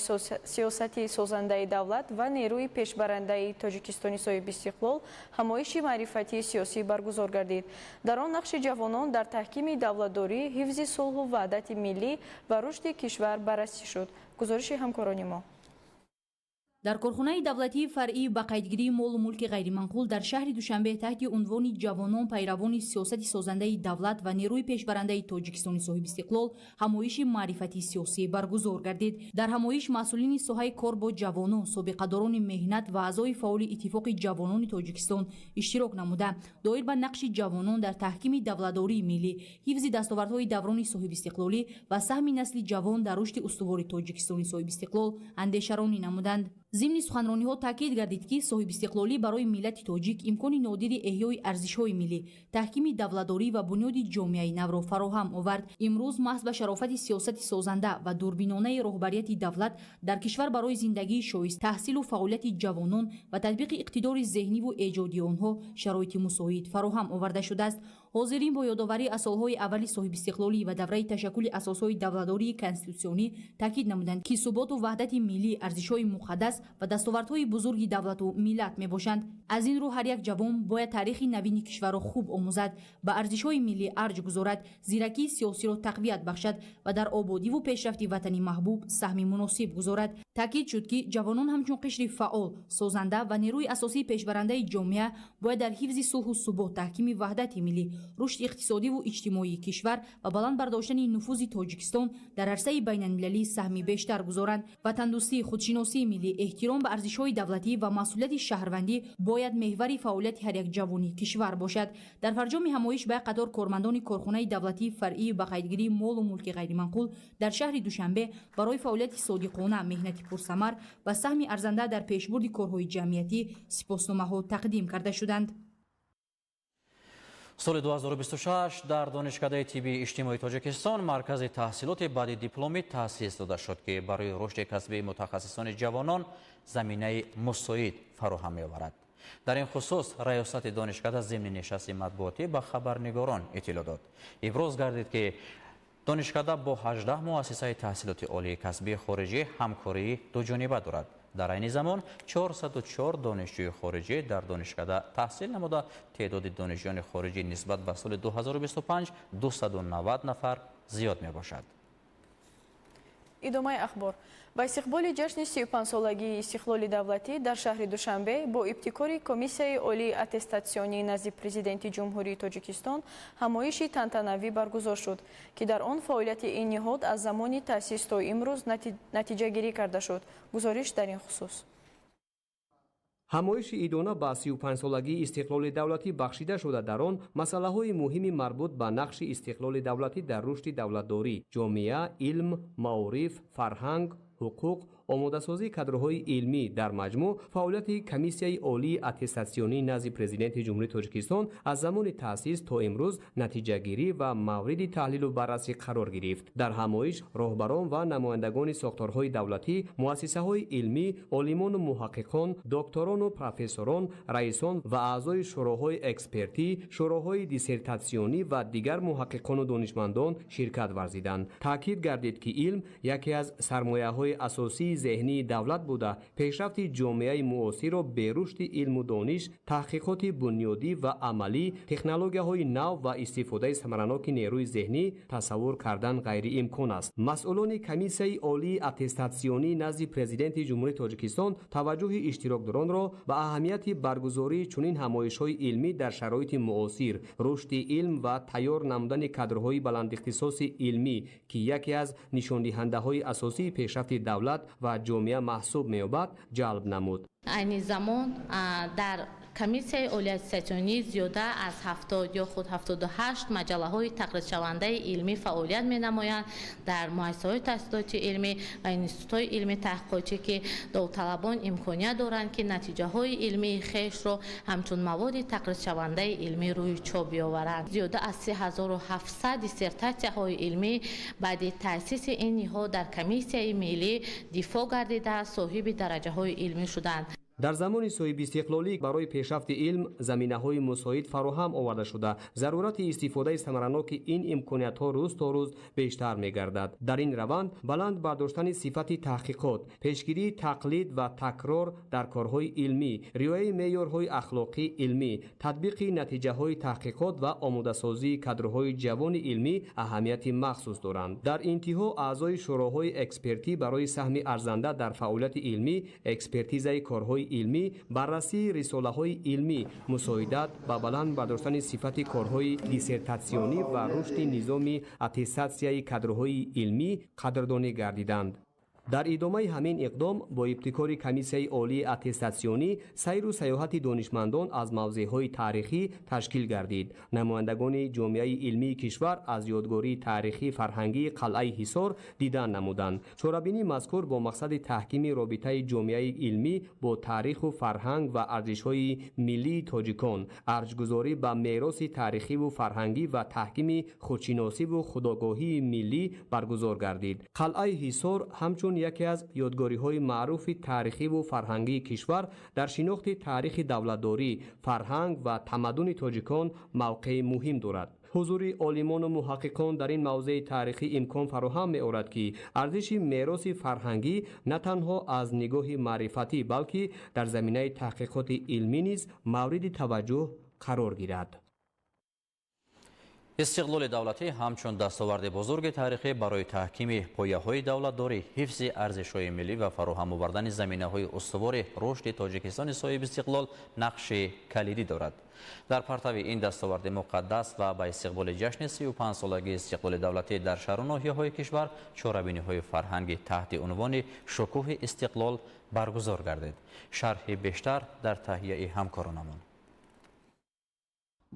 сиёсати созандаи давлат ва нерӯи пешбарандаи Тоҷикистони соҳибистиқлол ҳамоиши маърифатии сиёсӣ баргузор гардид. Дар он нақши ҷавонон дар таҳкими давлатдорӣ, ҳифзи сулҳу ваҳдати миллӣ ва рушди кишвар баррасӣ шуд. Гузориши ҳамкорони мо. Дар корхонаи давлатии фаръӣ ба қайдгирии молу мулки ғайриманқул дар шаҳри Душанбе таҳти унвони ҷавонон пайравони сиёсати созандаи давлат ва нерӯи пешбарандаи Тоҷикистони соҳибистиқлол ҳамоиши маърифатии сиёсӣ баргузор гардид. Дар ҳамоиш масъулини соҳаи кор бо ҷавонон, собиқадорони меҳнат ва аъзои фаъоли Иттифоқи ҷавонони Тоҷикистон иштирок намуда, доир ба нақши ҷавонон дар таҳкими давлатдории миллӣ, ҳифзи дастовардҳои даврони соҳибистиқлолӣ ва саҳми насли ҷавон дар рушди устувори Тоҷикистони соҳибистиқлол андешаронӣ намуданд. Зимни суханрониҳо таъкид гардид, ки соҳибистиқлолӣ барои миллати тоҷик имкони нодири эҳёи арзишҳои миллӣ, таҳкими давлатдорӣ ва бунёди ҷомеаи навро фароҳам овард. Имрӯз маҳз ба шарофати сиёсати созанда ва дурбинонаи роҳбарияти давлат дар кишвар барои зиндагии шоист, таҳсилу фаъолияти ҷавонон ва татбиқи иқтидори зеҳниву эҷодии онҳо шароити мусоид фароҳам оварда шудааст. Ҳозирин бо ёдоварӣ аз солҳои аввали соҳибистиқлолӣ ва давраи ташаккули асосҳои давлатдории конститутсионӣ таъкид намуданд, ки суботу ваҳдати миллӣ арзишҳои муқаддас ва дастовардҳои бузурги давлату миллат мебошанд. Аз ин рӯ ҳар як ҷавон бояд таърихи навини кишварро хуб омӯзад, ба арзишҳои миллӣ арҷ гузорад, зиракии сиёсиро тақвият бахшад ва дар ободиву пешрафти ватани маҳбуб саҳми муносиб гузорад. Таъкид шуд, ки ҷавонон ҳамчун қишри фаъол, созанда ва нерӯи асосии пешбарандаи ҷомеа бояд дар ҳифзи сулҳу субот, таҳкими ваҳдати миллӣ, рушди иқтисодиву иҷтимоии кишвар ва баланд бардоштани нуфузи Тоҷикистон дар арсаи байналмилалӣ саҳми бештар гузоранд. Ватандӯстӣ, худшиносии миллӣ, эҳтиром ба арзишҳои давлатӣ ва масъулияти шаҳрвандӣ бояд меҳвари фаъолияти ҳар як ҷавони кишвар бошад. Дар фарҷоми ҳамоиш ба як қатор кормандони корхонаи давлатии фаръии ба қайдгирии молу мулки ғайриманқул дар шаҳри Душанбе барои фаъолияти содиқона, меҳнати пурсамар ва саҳми арзанда дар пешбурди корҳои ҷамъиятӣ сипосномаҳо тақдим карда шуданд. Соли 2026 дар Донишкадаи тиббии иҷтимоии Тоҷикистон маркази таҳсилоти баъди дипломӣ таъсис дода шуд, ки барои рушди касбии мутахассисони ҷавонон заминаи мусоид фароҳам меоварад. Дар ин хусус раёсати донишкада зимни нишасти матбуотӣ ба хабарнигорон иттилоъ дод. Иброз гардид, ки донишкада бо 18 муассисаи таҳсилоти олии касбии хориҷӣ ҳамкории дуҷониба дорад. Дар айни замон 404 донишҷӯи хориҷӣ дар донишкада таҳсил намуда, теъдоди донишҷӯёни хориҷӣ нисбат ба соли 2025 290 нафар зиёд мебошад. Идомаи ахбор. Ба истиқболи ҷашни 35-солагии истиқлоли давлатӣ дар шаҳри Душанбе бо ибтикори Комиссияи олии аттестатсионии назди Президенти Ҷумҳурии Тоҷикистон ҳамоиши тантанавӣ баргузор шуд, ки дар он фаъолияти ин ниҳод аз замони таъсис то имрӯз натиҷагирӣ карда шуд. Гузориш дар ин хусус. Ҳамоиши идона ба 35-солагии истиқлоли давлатӣ бахшида шуда, дар он масъалаҳои муҳими марбут ба нақши истиқлоли давлатӣ дар рушди давлатдорӣ, ҷомеа, илм, маориф, фарҳанг, ҳуқуқ, омодасозии кадрҳои илмӣ, дар маҷмӯъ фаъолияти Комиссияи олии аттестатсионии назди Президенти Ҷумҳурии Тоҷикистон аз замони таъсис то имрӯз натиҷагирӣ ва мавриди таҳлилу баррасӣ қарор гирифт. Дар ҳамоиш роҳбарон ва намояндагони сохторҳои давлатӣ, муассисаҳои илмӣ, олимону муҳаққиқон, докторону профессорон, раисон ва аъзои шӯроҳои экспертӣ, шӯроҳои диссертатсионӣ ва дигар муҳаққиқону донишмандон ширкат варзиданд. Таъкид гардид, ки илм яке аз сармояҳои асосии зеҳнии давлат буда, пешрафти ҷомеаи муосирро бе рушди илму дониш, таҳқиқоти бунёдӣ ва амалӣ, технологияҳои нав ва истифодаи самараноки нерӯи зеҳнӣ тасаввур кардан ғайриимкон аст. Масъулони Комиссияи олии аттестатсионии назди Президенти Ҷумҳурии Тоҷикистон таваҷҷӯҳи иштирокдоронро ба аҳамияти баргузории чунин ҳамоишҳои илмӣ дар шароити муосир, рушди илм ва тайёр намудани кадрҳои баландихтисоси илмӣ, ки яке аз нишондиҳандаҳои асосии пешрафти давлат ва ҷомеа маҳсуб меёбад, ҷалб намуд. Айни замон дар Комиссияи олии аттестатсионӣ зиёда аз 70 ё худ 78 маҷаллаҳои тақризшавандаи илмӣ фаъолият менамоянд дар муассисаҳои таҳсилоти илмӣ ва институтҳои илмии таҳқиқотӣ, ки довталабон имконият доранд, ки натиҷаҳои илмии хешро ҳамчун маводи тақризшавандаи илмӣ рӯи чоп биёваранд. Зиёда аз 3700 диссертатсияҳои илмӣ баъди таъсиси ин ниҳод дар Комиссияи миллӣ дифоъ гардида, соҳиби дараҷаҳои илмӣ шуданд. Дар замони соҳибистиқлолӣ барои пешрафти илм заминаҳои мусоид фароҳам оварда шуда, зарурати истифодаи самараноки ин имкониятҳо рӯз то рӯз бештар мегардад. Дар ин раванд баланд бардоштани сифати таҳқиқот, пешгирии тақлид ва такрор дар корҳои илмӣ, риояи меъёрҳои ахлоқии илмӣ, татбиқи натиҷаҳои таҳқиқот ва омодасозии кадрҳои ҷавони илмӣ аҳамияти махсус доранд. Дар интиҳо аъзои шӯроҳои экспертӣ барои саҳми арзанда дар фаъолияти илмӣ, экспертизаи корҳои илмӣ, баррасии рисолаҳои илмӣ, мусоидат ба баланд бардоштани сифати корҳои диссертатсионӣ ва рушди низоми аттестатсияи кадрҳои илмӣ қадрдонӣ гардиданд. Дар идомаи ҳамин иқдом бо ибтикори Комиссияи олии аттестатсионӣ сайру сайёҳати донишмандон аз мавзеъҳои таърихӣ ташкил гардид. Намояндагони ҷомеаи илмии кишвар аз ёдгории таърихӣ фарҳангии қалъаи Ҳисор дидан намуданд. Чорабинии мазкур бо мақсади таҳкими робитаи ҷомеаи илмӣ бо таъриху фарҳанг ва арзишҳои миллии тоҷикон, арҷгузорӣ ба мероси таърихиву фарҳангӣ ва таҳкими худшиносиву худогоҳии миллӣ баргузор гардид. Қалъаи Ҳисор ҳамчун яке аз ёдгориҳои маъруфи таърихиву фарҳангии кишвар дар шинохти таърихи давлатдорӣ, фарҳанг ва тамаддуни тоҷикон мавқеи муҳим дорад. Ҳузури олимону муҳаққиқон дар ин мавзеи таърихӣ имкон фароҳам меорад, ки арзиши мероси фарҳангӣ на танҳо аз нигоҳи маърифатӣ, балки дар заминаи таҳқиқоти илмӣ низ мавриди таваҷҷӯҳ қарор гирад. Истиқлоли давлатӣ ҳамчун дастоварди бузурги таърихӣ барои таҳкими пояҳои давлатдорӣ, ҳифзи арзишҳои миллӣ ва фароҳам овардани заминаҳои устувори рушди Тоҷикистони соҳибистиқлол нақши калидӣ дорад. Дар партави ин дастоварди муқаддас ва ба истиқболи ҷашни 35-солагии истиқлоли давлатӣ дар шаҳру ноҳияҳои кишвар чорабиниҳои фарҳангӣ таҳти унвони «Шукӯҳи истиқлол» баргузор гардид. Шарҳи бештар дар таҳияи ҳамкоронамон.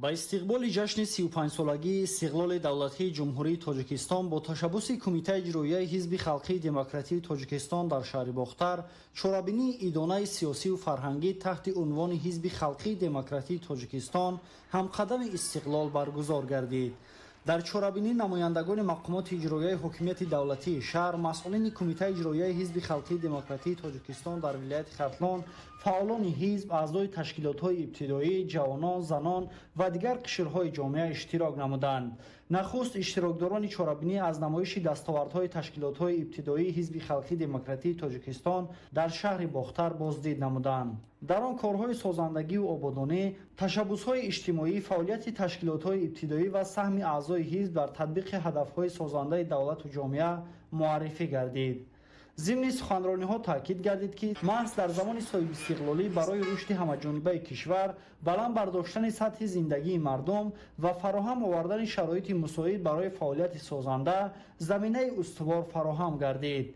Ба истиқболи ҷашни 35-солагии истиқлоли давлатии Ҷумҳурии Тоҷикистон бо ташаббуси Кумитаи иҷроияи Ҳизби халқии демократии Тоҷикистон дар шаҳри Бохтар чорабинии идонаи сиёсиву фарҳангӣ таҳти унвони Ҳизби халқии демократии Тоҷикистон ҳамқадами истиқлол баргузор гардид. Дар чорабинӣ намояндагони мақомоти иҷроияи ҳокимияти давлатии шаҳр, масъулини Кумитаи иҷроияи Ҳизби халқии демократии Тоҷикистон дар вилояти Хатлон, фаъолони ҳизб, аъзои ташкилотҳои ибтидоӣ, ҷавонон, занон ва дигар қишрҳои ҷомеа иштирок намуданд. Нахуст иштирокдорони чорабинӣ аз намоиши дастовардҳои ташкилотҳои ибтидоии Ҳизби халқии демократии Тоҷикистон дар шаҳри Бохтар боздид намуданд. Дар он корҳои созандагиву ободонӣ, ташаббусҳои иҷтимоӣ, фаъолияти ташкилотҳои ибтидоӣ ва саҳми аъзои ҳизб дар татбиқи ҳадафҳои созандаи давлату ҷомеа муаррифӣ гардид. Зимни суханрониҳо таъкид гардид, ки маҳз дар замони соҳибистиқлолӣ барои рушди ҳамаҷонибаи кишвар, баланд бардоштани сатҳи зиндагии мардум ва фароҳам овардани шароити мусоид барои фаъолияти созанда заминаи устувор фароҳам гардид.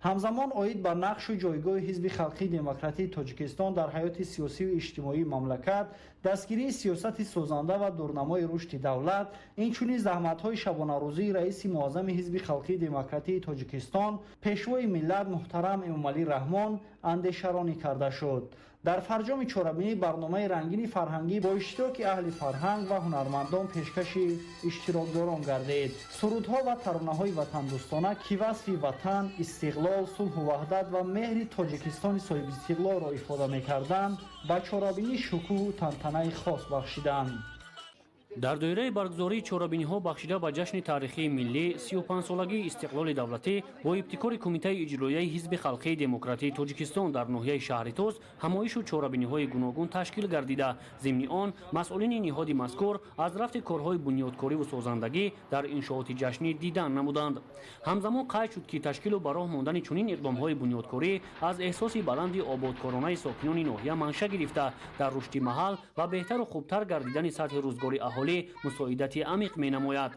Ҳамзамон оид ба нақшу ҷойгоҳи Ҳизби халқии демократии Тоҷикистон дар ҳаёти сиёсиву иҷтимоии мамлакат, дастгирии сиёсати созанда ва дурнамои рушди давлат, инчунин заҳматҳои шабонарӯзии раиси муаззами Ҳизби халқии демократии Тоҷикистон, пешвои миллат муҳтарам Эмомалӣ Раҳмон андешаронӣ карда шуд. Дар фарҷоми чорабинӣ барномаи рангини фарҳангӣ бо иштироки аҳли фарҳанг ва ҳунармандон пешкаши иштирокдорон гардид. Сурудҳо ва таронаҳои ватандӯстона, ки васфи ватан, истиқлол, сулҳу ваҳдат ва меҳри Тоҷикистони соҳибистиқлолро ифода мекарданд, ба чорабинӣ шукӯҳу тантанаи хос бахшиданд. Дар доираи баргузории чорабиниҳо бахшида ба ҷашни таърихии миллӣ 35-солагии истиқлоли давлатӣ бо ибтикори Кумитаи иҷроияи Ҳизби халқии демократии Тоҷикистон дар ноҳияи Шаҳритоз ҳамоишу чорабиниҳои гуногун ташкил гардида. Зимни он масъулини ниҳоди мазкур аз рафти корҳои бунёдкориву созандагӣ дар иншооти ҷашнӣ дидан намуданд. Ҳамзамон қайд шуд, ки ташкилу ба роҳ мондани чунин иқдомҳои бунёдкорӣ аз эҳсоси баланди ободкоронаи сокинони ноҳия манша гирифта, дар рушди маҳал ва беҳтару хубтар гардидани сатҳи рӯзгори аҳолӣ мусоидати амиқ менамояд.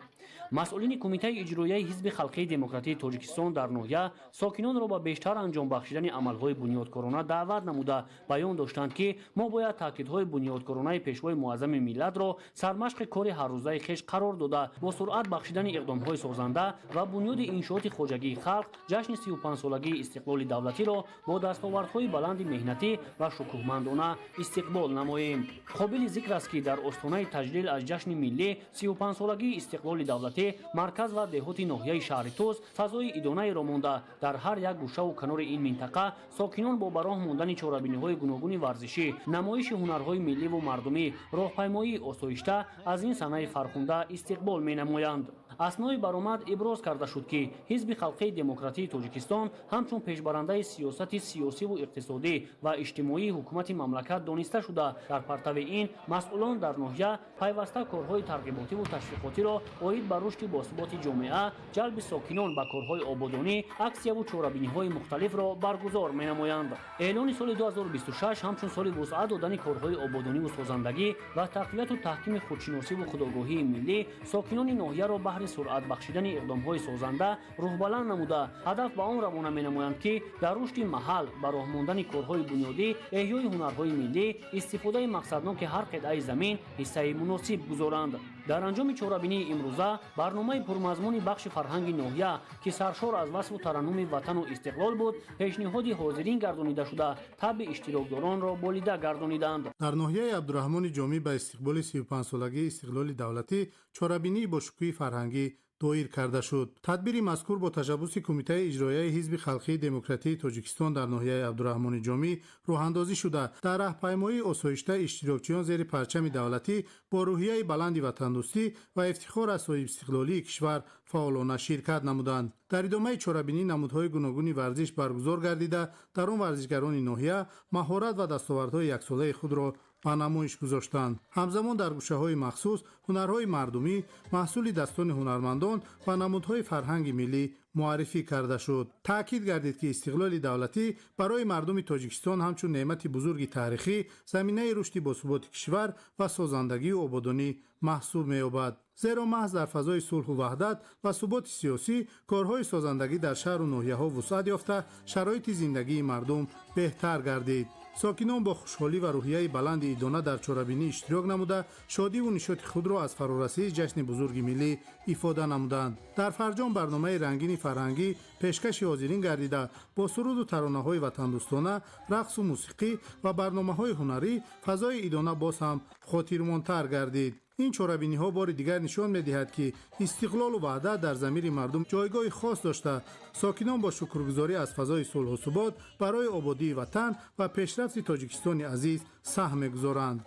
Масъулини Кумитаи иҷроияи Ҳизби халқии демократии Тоҷикистон дар ноҳия сокинонро ба бештар анҷом бахшидани амалҳои бунёдкорона даъват намуда, баён доштанд, ки мо бояд таъкидҳои бунёдкоронаи Пешвои муаззами миллатро сармашқи кори ҳаррӯзаи хеш қарор дода, бо суръат бахшидани иқдомҳои созанда ва бунёди иншооти хоҷагии халқ ҷашни 35-солагии истиқлоли давлатиро бо дастовардҳои баланди меҳнатӣ ва шукӯҳмандона истиқбол намоем. Қобили зикр аст, ки дар остонаи таҷлил аз ҷашни миллӣ 35-солагии истиқлоли давлатӣ марказ ва деҳоти ноҳияи шаҳри Тӯс фазои идонаеро монда, дар ҳар як гӯшаву канори ин минтақа сокинон бо ба роҳ мондани чорабиниҳои гуногуни варзишӣ, намоиши ҳунарҳои милливу мардумӣ, роҳпаймоии осоишта аз ин санаи фархунда истиқбол менамоянд. Аснои баромад иброз карда шуд, ки Ҳизби халқии демократии Тоҷикистон ҳамчун пешбарандаи сиёсати сиёсиву иқтисодӣ ва иҷтимоии ҳукумати мамлакат дониста шуда, дар партави ин масъулон дар ноҳия пайваста корҳои тарғиботиву ташвиқотиро оид ба рушди босуботи ҷомеа, ҷалби сокинон ба корҳои ободонӣ, аксияву чорабиниҳои мухталифро баргузор менамоянд. Эълони соли 2026 ҳамчун соли вусъат додани корҳои ободониву созандагӣ ва тақвияту таҳкими худшиносиву худогоҳии миллӣ сокинони ноҳияро баҳри суръат бахшидани иқдомҳои созанда рӯҳбаланд намуда, ҳадаф ба он равона менамоянд, ки дар рушди маҳал, ба роҳ мондани корҳои бунёдӣ, эҳёи ҳунарҳои миллӣ, истифодаи мақсадноки ҳар қитъаи замин ҳиссаи муносиб гузоранд. Дар анҷоми чорабинии имрӯза барномаи пурмазмуни бахши фарҳанги ноҳия, ки саршор аз васфу тараннуми ватану истиқлол буд, пешниҳоди ҳозирин гардонида шуда, табъи иштирокдоронро болида гардониданд. Дар ноҳияи Абдураҳмони Ҷомӣ ба истиқболи 35-солагии истиқлоли давлатӣ чорабинии бошукӯҳи фарҳангӣ доир карда шуд. Тадбири мазкур бо ташаббуси Кумитаи иҷроияи Ҳизби халқии демократии Тоҷикистон дар ноҳияи Абдураҳмони Ҷомӣ роҳандозӣ шуда, дар раҳпаймоии осоишта иштирокчиён зери парчами давлатӣ бо рӯҳияи баланди ватандӯстӣ ва ифтихор аз соҳибистиқлолии кишвар фаъолона ширкат намуданд. Дар идомаи чорабинӣ намудҳои гуногуни варзиш баргузор гардида, дар он варзишгарони ноҳия маҳорат ва дастовардҳои яксолаи худро ба намоиш гузоштанд. Ҳамзамон дар гӯшаҳои махсус ҳунарҳои мардумӣ, маҳсули дастони ҳунармандон ва намудҳои фарҳанги миллӣ муаррифӣ карда шуд. Таъкид гардид, ки истиқлоли давлатӣ барои мардуми Тоҷикистон ҳамчун неъмати бузурги таърихӣ, заминаи рушди босуботи кишвар ва созандагию ободонӣ маҳсуб меёбад. Зеро маҳз дар фазои сулҳу ваҳдат ва суботи сиёсӣ корҳои созандагӣ дар шаҳру ноҳияҳо вусъат ёфта, шароити зиндагии мардум беҳтар гардид. Сокинон бо хушҳолӣ ва рӯҳияи баланди идона дар чорабинӣ иштирок намуда, шодиву нишоти худро аз фарорасии ҷашни бузурги миллӣ ифода намуданд. Дар фарҷом барномаи рангини фарҳангӣ пешкаши ҳозирин гардида, бо суруду таронаҳои ватандӯстона, рақсу мусиқӣ ва барномаҳои ҳунарӣ фазои идона боз ҳам хотирмонтар гардид. Ин чорабиниҳо бори дигар нишон медиҳад, ки истиқлолу ваҳдат дар замири мардум ҷойгоҳи хос дошта, сокинон бо шукргузорӣ аз фазои сулҳу субот барои ободии ватан ва пешрафти Тоҷикистони азиз саҳм мегузоранд.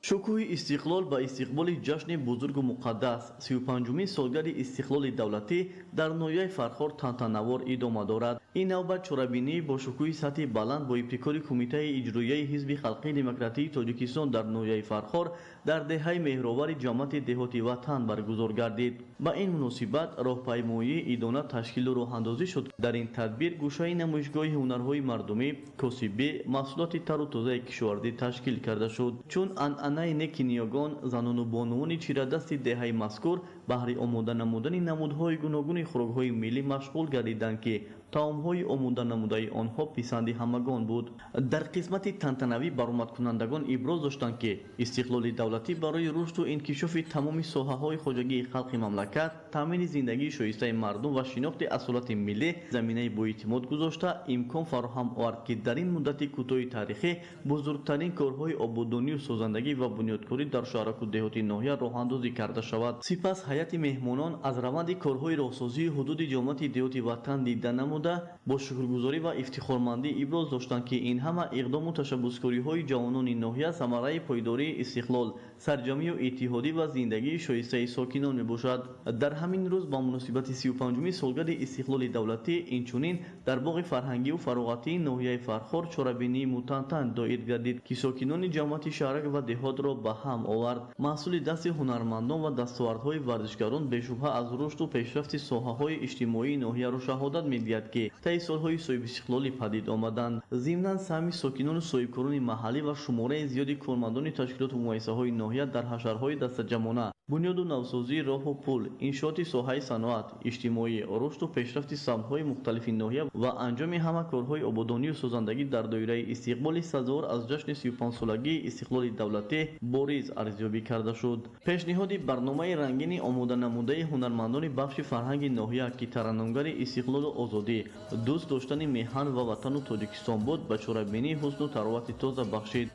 Шукӯҳи истиқлол ба истиқболи ҷашни бузургу муқаддас 35-умин солгарди истиқлоли давлатӣ дар ноҳияи Фархор тантанавор идома дорад. Ин навбат чорабинӣ бо шукӯҳи сатҳи баланд бо ибтикори Кумитаи иҷроияи Ҳизби халқии демократии Тоҷикистон дар ноҳияи Фархор дар деҳаи меҳровари ҷамоати деҳоти Ватан баргузор гардид. Ба ин муносибат роҳпаймоии идона ташкилу роҳандозӣ шуд. Дар ин тадбир гӯшаи намоишгоҳи ҳунарҳои мардумӣ, косибӣ, маҳсулоти тару тозаи кишоварзӣ ташкил карда шуд. Чун анъанаи неки ниёгон, занону бонувони чирадасти деҳаи мазкур баҳри омода намудани намудҳои гуногуни хӯрокҳои миллӣ машғул гардиданд, ки таомҳои омода намудаи онҳо писанди ҳамагон буд. Дар қисмати тантанавӣ баромадкунандагон иброз доштанд, ки истиқлоли давлатӣ барои рушду инкишофи тамоми соҳаҳои хоҷагии халқи мамлакат, таъмини зиндагии шоистаи мардум ва шинохти асолати миллӣ заминаи боэътимод гузошта, имкон фароҳам овард, ки дар ин муддати кӯтоҳи таърихӣ бузургтарин корҳои ободонию созандагӣ ва бунёдкорӣ дар шаҳраку деҳоти ноҳия роҳандозӣ карда шавад. Сипас ҳайати меҳмонон аз раванди корҳои роҳсозии ҳудуди ҷамоати деҳоти Ватан дида намуда, бо шукргузорӣ ва ифтихормандӣ иброз доштанд, ки ин ҳама иқдому ташаббускориҳои ҷавонони ноҳия самараи пойдории истиқлол, сарҷамию иттиҳодӣ ва зиндагии шоистаи сокинон мебошад. Дар ҳамин рӯз ба муносибати 35-уми солгарди истиқлоли давлатӣ инчунин дар боғи фарҳангию фароғатии ноҳияи Фархор чорабинии мутантан доир гардид, ки сокинони ҷамоати шаҳрак ва деҳотро ба ҳам овард. Маҳсули дасти ҳунармандон ва дастовардҳои варзишгарон бешубҳа аз рушду пешрафти соҳаҳои иҷтимоии ноҳияро шаҳодат медиҳад, медиҳад, ки таи солҳои соҳибистиқлолӣ падид омаданд. Зимнан саҳми сокинону соҳибкорони маҳаллӣ ва шумораи зиёди кормандони ташкилоту муассисаҳои ноҳия дар ҳашарҳои дастаҷамъона, бунёду навсозии роҳу пул, иншооти соҳаи саноат, иҷтимоӣ, рушду пешрафти самтҳои мухталифи ноҳия ва анҷоми ҳама корҳои ободонию созандагӣ дар доираи истиқболи сазовор аз ҷашни 35-солагии истиқлоли давлатӣ бориз арзёбӣ карда шуд. Пешниҳоди барномаи рангини омоданамудаи ҳунармандони бахши фарҳанги ноҳия, ки тараннумгари истиқлолу озодӣ, дӯст доштани меҳан ва ватану Тоҷикистон буд, ба чорабинии ҳусну таровати тоза бахшид.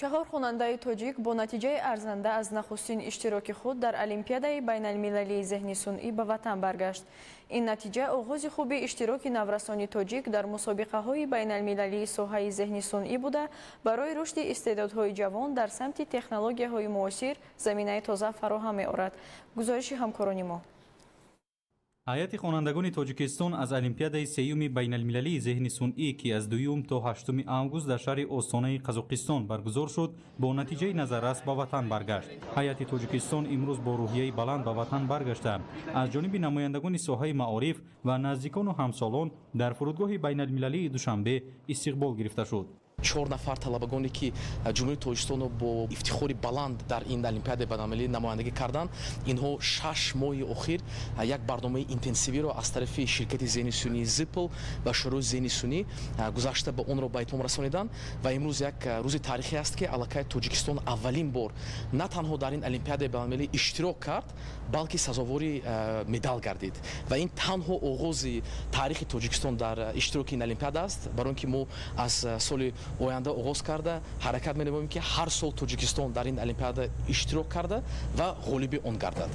Чаҳор хонандаи тоҷик бо натиҷаи арзанда аз нахустин иштироки худ дар Олимпиадаи байналмилалии зеҳни сунъӣ ба ватан баргашт. Ин натиҷа оғози хуби иштироки наврасони тоҷик дар мусобиқаҳои байналмилалии соҳаи зеҳни сунъӣ буда, барои рушди истеъдодҳои ҷавон дар самти технологияҳои муосир заминаи тоза фароҳам меорад. Гузориши ҳамкорони мо. Ҳайати хонандагони Тоҷикистон аз Олимпиадаи сеюми байналмилалии зеҳни сунъӣ, ки аз 2 то 8 август дар шаҳри Остонаи Қазоқистон баргузор шуд, бо натиҷаи назаррас ба ватан баргашт. Ҳайати Тоҷикистон имрӯз бо рӯҳияи баланд ба ватан баргашта, аз ҷониби намояндагони соҳаи маориф ва наздикону ҳамсолон дар фурудгоҳи байналмилалии Душанбе истиқбол гирифта шуд. 4 нафар талабагоне ки Ҷумҳурии Тоҷикистонро бо ифтихори баланд дар ин олимпиадаи байналмилалӣ намояндагӣ карданд, инҳо 6 моҳи охир як барномаи интенсивиро аз тарафи ширкати зеҳни сунъии Зипл ва Шӯрои зеҳни сунъӣ гузашта ба онро ба итмом расониданд ва имрӯз як рӯзи таърихӣ аст, ки аллакай Тоҷикистон аввалин бор на танҳо дар ин олимпиадаи байналмилалӣ иштирок кард, балки сазовори медал гардид. Ва ин танҳо оғози таърихи Тоҷикистон дар иштироки ин олимпиада аст, барои он ки мо аз соли оянда оғоз карда ҳаракат менамоем, ки ҳар сол Тоҷикистон дар ин олимпиада иштирок карда ва ғолиби он гардад.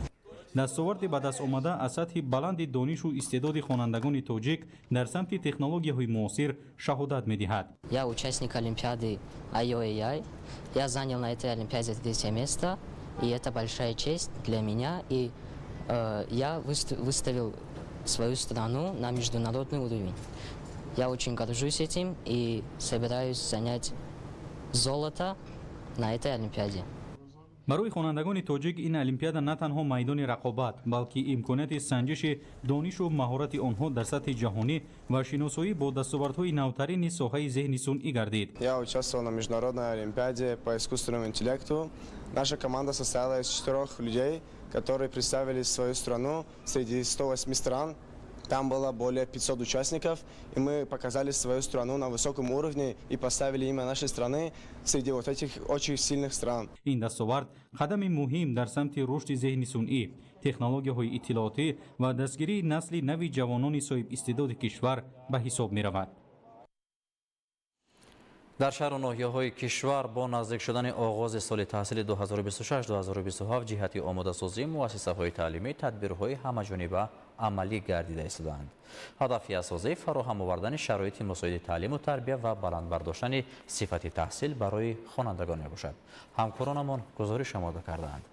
Дастоварди ба даст омада аз сатҳи баланди донишу истеъдоди хонандагони тоҷик дар самти технологияҳои муосир шаҳодат медиҳад. Я участник олимпиады IOAI. Я занял на этой олимпиаде третье место, и это большая честь для меня. И я выставил свою страну на международный уровень. Я очень горжусь этим и собираюсь занять золото на этой олимпиаде. Барои хонандагони тоҷик ин олимпиада на танҳо майдони рақобат, балки имконияти санҷиши донишу маҳорати онҳо дар сатҳи ҷаҳонӣ ва шиносоӣ бо дастовардҳои навтарини соҳаи зеҳни сунъӣ гардид. Я участвовал на международной олимпиаде по искусственному интеллекту. Наша команда состояла из 4 людей, которые представили свою страну среди 108 стран. Там было более 500 участников, и мы показали свою страну на высоком уровне и поставили имя нашей страны среди вот этих очень сильных стран. Ин дастовард қадами муҳим дар самти рушди зеҳни сунъӣ, технологияҳои иттилоотӣ ва дастгирии насли нави ҷавонони соҳибистеъдоди кишвар ба ҳисоб меравад. Дар шаҳру ноҳияҳои кишвар бо наздик шудани оғози соли таҳсили 2026-2027 ҷиҳати омодасозии муассисаҳои таълимӣ тадбирҳои ҳамаҷониба амалӣ гардида истодаанд. Ҳадафи асосӣ фароҳам овардани шароити мусоиди таълиму тарбия ва баланд бардоштани сифати таҳсил барои хонандагон мебошад. Ҳамкоронамон гузориш омода кардаанд.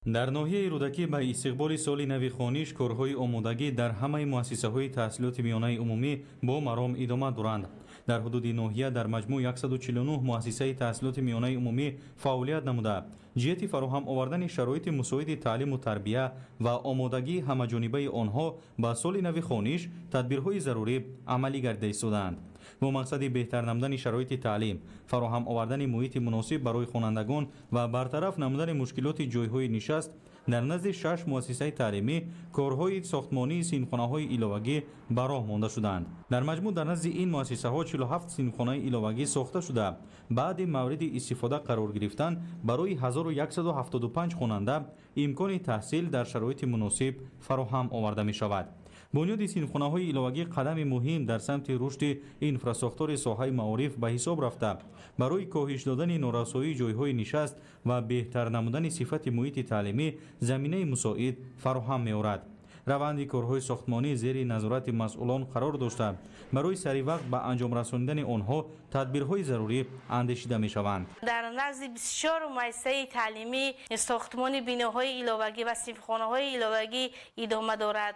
Дар ноҳияи Рӯдакӣ ба истиқболи соли нави хониш корҳои омодагӣ дар ҳамаи муассисаҳои таҳсилоти миёнаи умумӣ бо маром идома доранд. Дар ҳудуди ноҳия дар маҷмӯъ 149 муассисаи таҳсилоти миёнаи умумӣ фаъолият намуда, ҷиҳати фароҳам овардани шароити мусоиди таълиму тарбия ва омодагии ҳамаҷонибаи онҳо ба соли нави хониш тадбирҳои зарурӣ амалӣ гардида истодаанд. Бо мақсади беҳтар намудани шароити таълим, фароҳам овардани муҳити муносиб барои хонандагон ва бартараф намудани мушкилоти ҷойҳои нишаст дар назди 6 муассисаи таълимӣ корҳои сохтмонии синфхонаҳои иловагӣ ба роҳ монда шуданд. Дар маҷмӯъ дар назди ин муассисаҳо 47 синфхонаи иловагӣ сохта шуда, баъди мавриди истифода қарор гирифтан барои 1175 хонанда имкони таҳсил дар шароити муносиб фароҳам оварда мешавад. Бунёди синфхонаҳои иловагӣ қадами муҳим дар самти рушди инфрасохтори соҳаи маориф ба ҳисоб рафта, барои коҳиш додани норасоии ҷойҳои нишаст ва беҳтар намудани сифати муҳити таълимӣ заминаи мусоид фароҳам меорад. Раванди корҳои сохтмонӣ зери назорати масъулон қарор дошта, барои саривақт ба анҷом расонидани онҳо тадбирҳои зарурӣ андешида мешаванд. Дар назди 24 муассисаи таълимӣ сохтмони биноҳои иловагӣ ва синфхонаҳои иловагӣ идома дорад.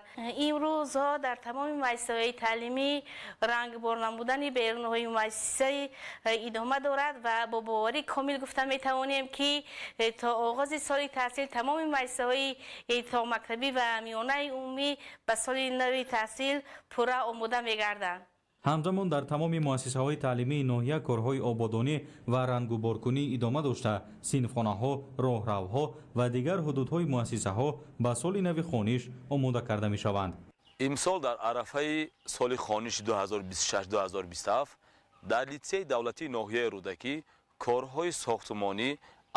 Имрӯзҳо дар тамоми муассисаҳои таълимӣ рангбор намудани берунҳои муассиса идома дорад ва бо боварӣ комил гуфта метавонем, ки то оғози соли таҳсил тамоми муассисаҳои томактабӣ ва миёнаи умумӣ ба соли нави таҳсил пурра омода мегарданд. Ҳамзамон дар тамоми муассисаҳои таълимии ноҳия корҳои ободонӣ ва рангуборкунӣ идома дошта, синфхонаҳо, роҳравҳо ва дигар ҳудудҳои муассисаҳо ба соли нави хониш омода карда мешаванд. Имсол дар арафаи соли хониши 2026-2027 дар литсейи давлатии ноҳияи Рӯдакӣ корҳои сохтмонӣ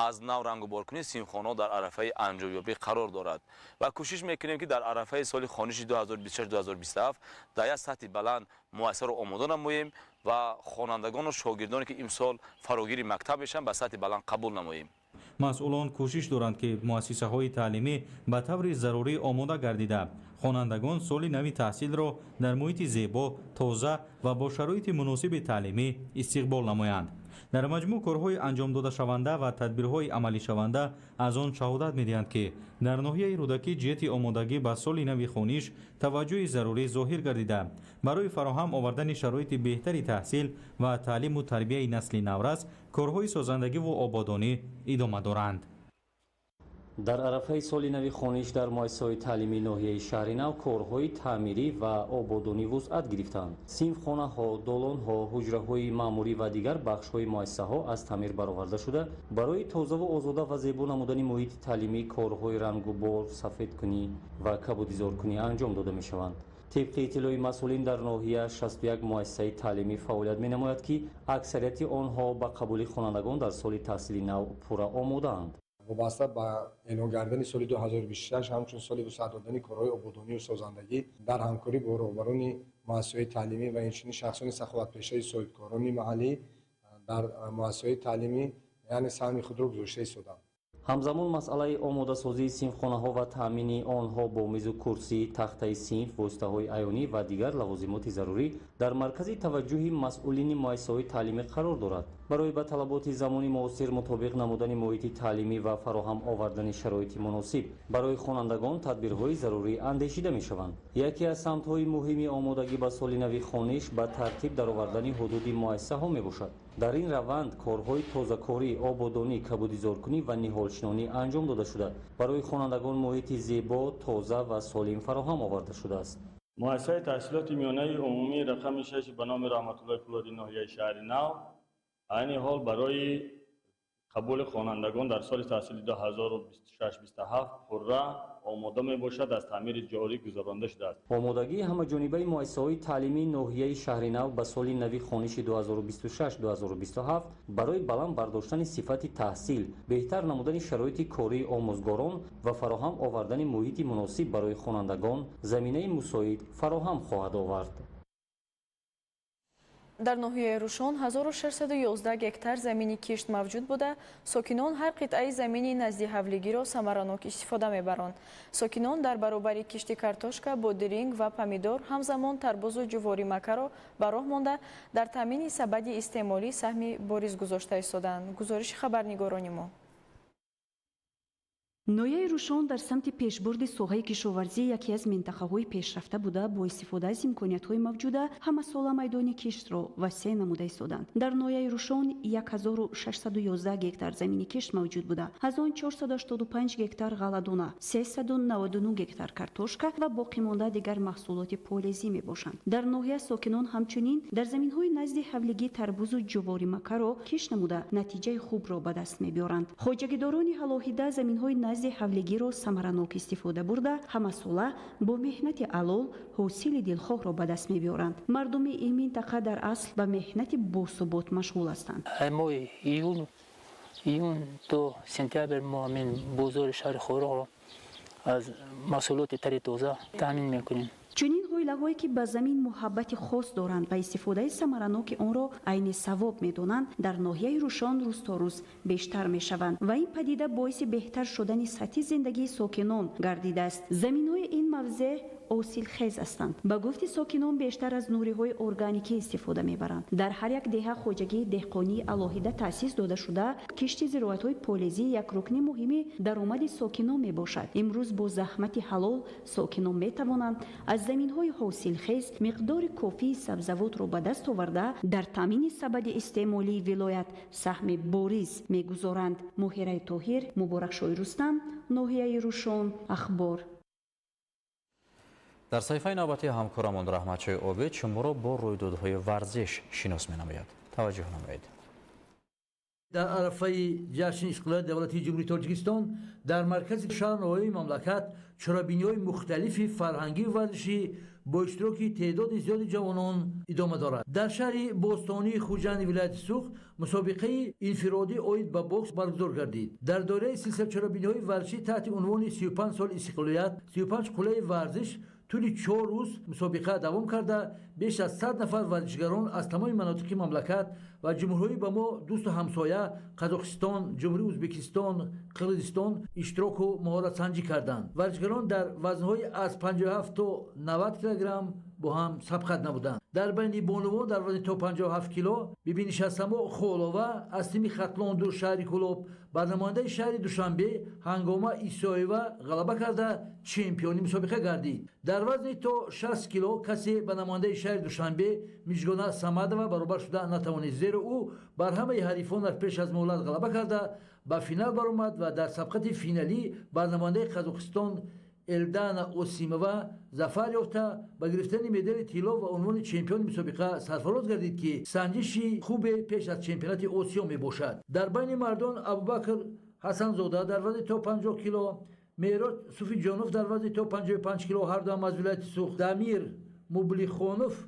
аз нав рангуборкунии синфхонаҳо дар арафаи анҷомёбӣ қарор дорад ва кӯшиш мекунем, ки дар арафаи соли хониши 2026-2027 дар як сатҳи баланд муассисаро омода намоем ва хонандагону шогирдоне, ки имсол фарогири мактаб мешаванд, ба сатҳи баланд қабул намоем. Масъулон кӯшиш доранд, ки муассисаҳои таълимӣ ба таври зарурӣ омода гардида, хонандагон соли нави таҳсилро дар муҳити зебо, тоза ва бо шароити муносиби таълимӣ истиқбол намоянд. Дар маҷмӯъ корҳои анҷомдодашаванда ва тадбирҳои амалишаванда аз он шаҳодат медиҳанд, ки дар ноҳияи Рӯдакӣ ҷиҳати омодагӣ ба соли нави хониш таваҷҷӯҳи зарурӣ зоҳир гардида, барои фароҳам овардани шароити беҳтари таҳсил ва таълиму тарбияи насли наврас корҳои созандагиву ободонӣ идома доранд. Дар арафаи соли нави хониш дар муассисаҳои таълимии ноҳияи Шаҳри Нав корҳои таъмирӣ ва ободонӣ вусъат гирифтанд. Синфхонаҳо, долонҳо, ҳуҷраҳои маъмурӣ ва дигар бахшҳои муассисаҳо аз таъмир бароварда шуда, барои тозаву озода ва зебо намудани муҳити таълимӣ корҳои рангубор, сафедкунӣ ва кабудизоркунӣ анҷом дода мешаванд. Тибқи иттилои масъулин, дар ноҳия 61 муассисаи таълимӣ фаъолият менамояд, ки аксарияти онҳо ба қабули хонандагон дар соли таҳсили нав пурра омодаанд. Вобаста ба эълон гардани соли 2026 ҳамчун соли вусъат додани корҳои ободонию созандагӣ, дар ҳамкорӣ бо роҳбарони муассисаҳои таълимӣ ва инчунин шахсони саховатпешаи соҳибкорони маҳаллӣ дар муассисаҳои таълимӣ, яъне саҳми худро гузошта истоданд. Ҳамзамон масъалаи омодасозии синфхонаҳо ва таъмини онҳо бо мизу курсӣ, тахтаи синф, воситаҳои аёнӣ ва дигар лавозимоти зарурӣ дар маркази таваҷҷӯҳи масъулини муассисаҳои таълимӣ қарор дорад. Барои ба талаботи замони муосир мутобиқ намудани муҳити таълимӣ ва фароҳам овардани шароити муносиб барои хонандагон тадбирҳои зарурӣ андешида мешаванд. Яке аз самтҳои муҳими омодагӣ ба соли нави хониш ба тартиб даровардани ҳудуди муассисаҳо мебошад. Дар ин раванд корҳои тозакорӣ, ободонӣ, кабудизоркунӣ ва ниҳолшинонӣ анҷом дода шуда, барои хонандагон муҳити зебо, тоза ва солим фароҳам оварда шудааст. Муассисаи таҳсилоти миёнаи умумии рақами 6 ба номи Раҳматуллои Пулоди ноҳияи Шаҳри Нав айни ҳол барои қабули хонандагон дар соли таҳсили 2026-27 пурра омода мебошад, аз таъмири ҷорӣ гузаронда шудааст. Омодагии ҳамаҷонибаи муассисаҳои таълимии ноҳияи Шаҳри Нав ба соли нави хониши 2026-2027 барои баланд бардоштани сифати таҳсил, беҳтар намудани шароити кории омӯзгорон ва фароҳам овардани муҳити муносиб барои хонандагон заминаи мусоид фароҳам хоҳад овард. Дар ноҳияи Рӯшон 1611 гектар замини кишт мавҷуд буда, сокинон ҳар қитъаи замини назди ҳавлигиро самаранок истифода мебаранд. Сокинон дар баробари кишти картошка, бодиринг ва помидор ҳамзамон тарбузу ҷуворӣ макаро ба роҳ монда, дар таъмини сабади истеъмолӣ саҳми бориз гузошта истодаанд. Гузориши хабарнигорони мо. Ноҳияи Рӯшон дар самти пешбурди соҳаи кишоварзӣ яке аз минтақаҳои пешрафта буда, бо истифода аз имкониятҳои мавҷуда ҳамасола майдони киштро васеъ намуда истоданд. Дар ноҳияи Рӯшон 1611 гектар замини кишт мавҷуд буда, аз он 485 гектар ғалладона, 399 гектар картошка ва боқимонда дигар маҳсулоти полезӣ мебошанд. Дар ноҳия сокинон ҳамчунин дар заминҳои назди ҳавлигӣ тарбузу ҷуворӣ макаро кишт намуда, натиҷаи хубро ба даст мебиёранд. Хоҷагидорони алоҳида заминҳои назди ҳавлигиро самаранок истифода бурда, ҳамасола бо меҳнати алол ҳосили дилхоҳро ба даст мебиёранд. Мардуми ин минтақа дар асл ба меҳнати босубот машғул ҳастанд. Моҳи июн то сентябр мо ҳамин бозори шаҳри Хоруғро аз маҳсулоти тари тоза таъмин мекунем. Чунин оилаҳое ки ба замин муҳаббати хос доранд ва истифодаи самараноки онро айни савоб медонанд, дар ноҳияи Рӯшон рӯз то рӯз бештар мешаванд ва ин падида боиси беҳтар шудани сатҳи зиндагии сокинон гардидааст. Заминҳои ин мавзеъ ҳосилхез ҳастанд. Ба гуфти сокинон, бештар аз нуриҳои органикӣ истифода мебаранд. Дар ҳар як деҳа хоҷагии деҳқонии алоҳида таъсис дода шуда, кишти зироатҳои полезӣ як рукни муҳими даромади сокинон мебошад. Имрӯз бо заҳмати ҳалол сокинон метавонанд аз заминҳои ҳосилхез миқдори кофии сабзавотро ба даст оварда, дар таъмини сабади истеъмолии вилоят саҳми бориз мегузоранд. Моҳираи Тоҳир, Муборакшоҳи Рустам, ноҳияи Рӯшон, Ахбор. Дар саҳифаи навбатии ҳамкорамон Раҳматшои Обид шуморо бо рӯйдодҳои варзиш шинос менамояд. Таваҷҷӯҳ намоед. Дар арафаи ҷашни истиқлолияти давлатии Ҷумҳурии Тоҷикистон дар маркази шаҳр ноҳияи мамлакат чорабиниҳои мухталифи фарҳангию варзишӣ бо иштироки теъдоди зиёди ҷавонон идома дорад. Дар шаҳри бостонии Хуҷанди вилояти Суғд мусобиқаи инфиродӣ оид ба бокс баргузор гардид. Дар доираи силсила чорабиниҳои варзишӣ таҳти унвони 35 соли истиқлолият 35 қуллаи варзиш тӯли 4 рӯз мусобиқа давом карда, беш аз 100 нафар варзишгарон аз тамоми манотиқи мамлакат ва ҷумҳуриҳои ба мо дӯсту ҳамсоя Қазоқистон, Ҷумҳурии Ӯзбекистон, Қирғизистон иштироку маҳоратсанҷӣ карданд. Варзишгарон дар вазнҳои аз 57 то 90 килограмм бо ҳам сабқат намуданд. Дар байни бонувон дар вазни то 57 кило Бибинишастамо Холова аз тими Хатлонду шаҳри Кӯлоб бар намояндаи шаҳри Душанбе Ҳангома Исоева ғалаба карда чемпиони мусобиқа гардид. Дар вазни то 60 кило касе ба намояндаи шаҳри Душанбе Мижгона Самадова баробар шуда натавонист, зеро ӯ бар ҳамаи ҳарифонаш пеш аз муҳлат ғалаба карда ба финал баромад ва дар сабқати финалӣ бар намояндаи Қазоқистон Элдана Осимова зафар ёфта ба гирифтани медали тилло ва унвони чемпиони мусобиқа сарфароз гардид, ки санҷиши хубе пеш аз чемпионати Осиё мебошад. Дар байни мардон Абубакр Ҳасанзода дар вазни то 50 кило, Меҳрод Суфиҷонов дар вазни то 55 кило, ҳардуам аз вилояти Суғд, Дамир Мублихонов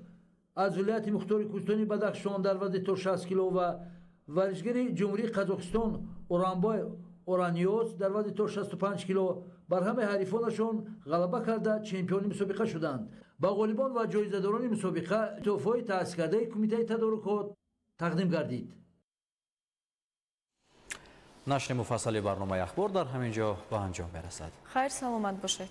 аз вилояти Мухтори Кӯҳистони Бадахшон дар вазни то 60 кило ва варзишгари Ҷумҳурии Қазоқистон Оранбой Ораниёз дар вазни то 65 кило бар ҳамаи ҳарифонашон ғалаба карда чемпиони мусобиқа шуданд. Ба ғолибон ва ҷоизадорони мусобиқа тӯҳфаҳои таъсискардаи Кумитаи тадорукот тақдим гардид. Нашри муфассали барномаи ахбор дар ҳамин ҷо ба анҷом мерасад. Хайр, саломат бошед.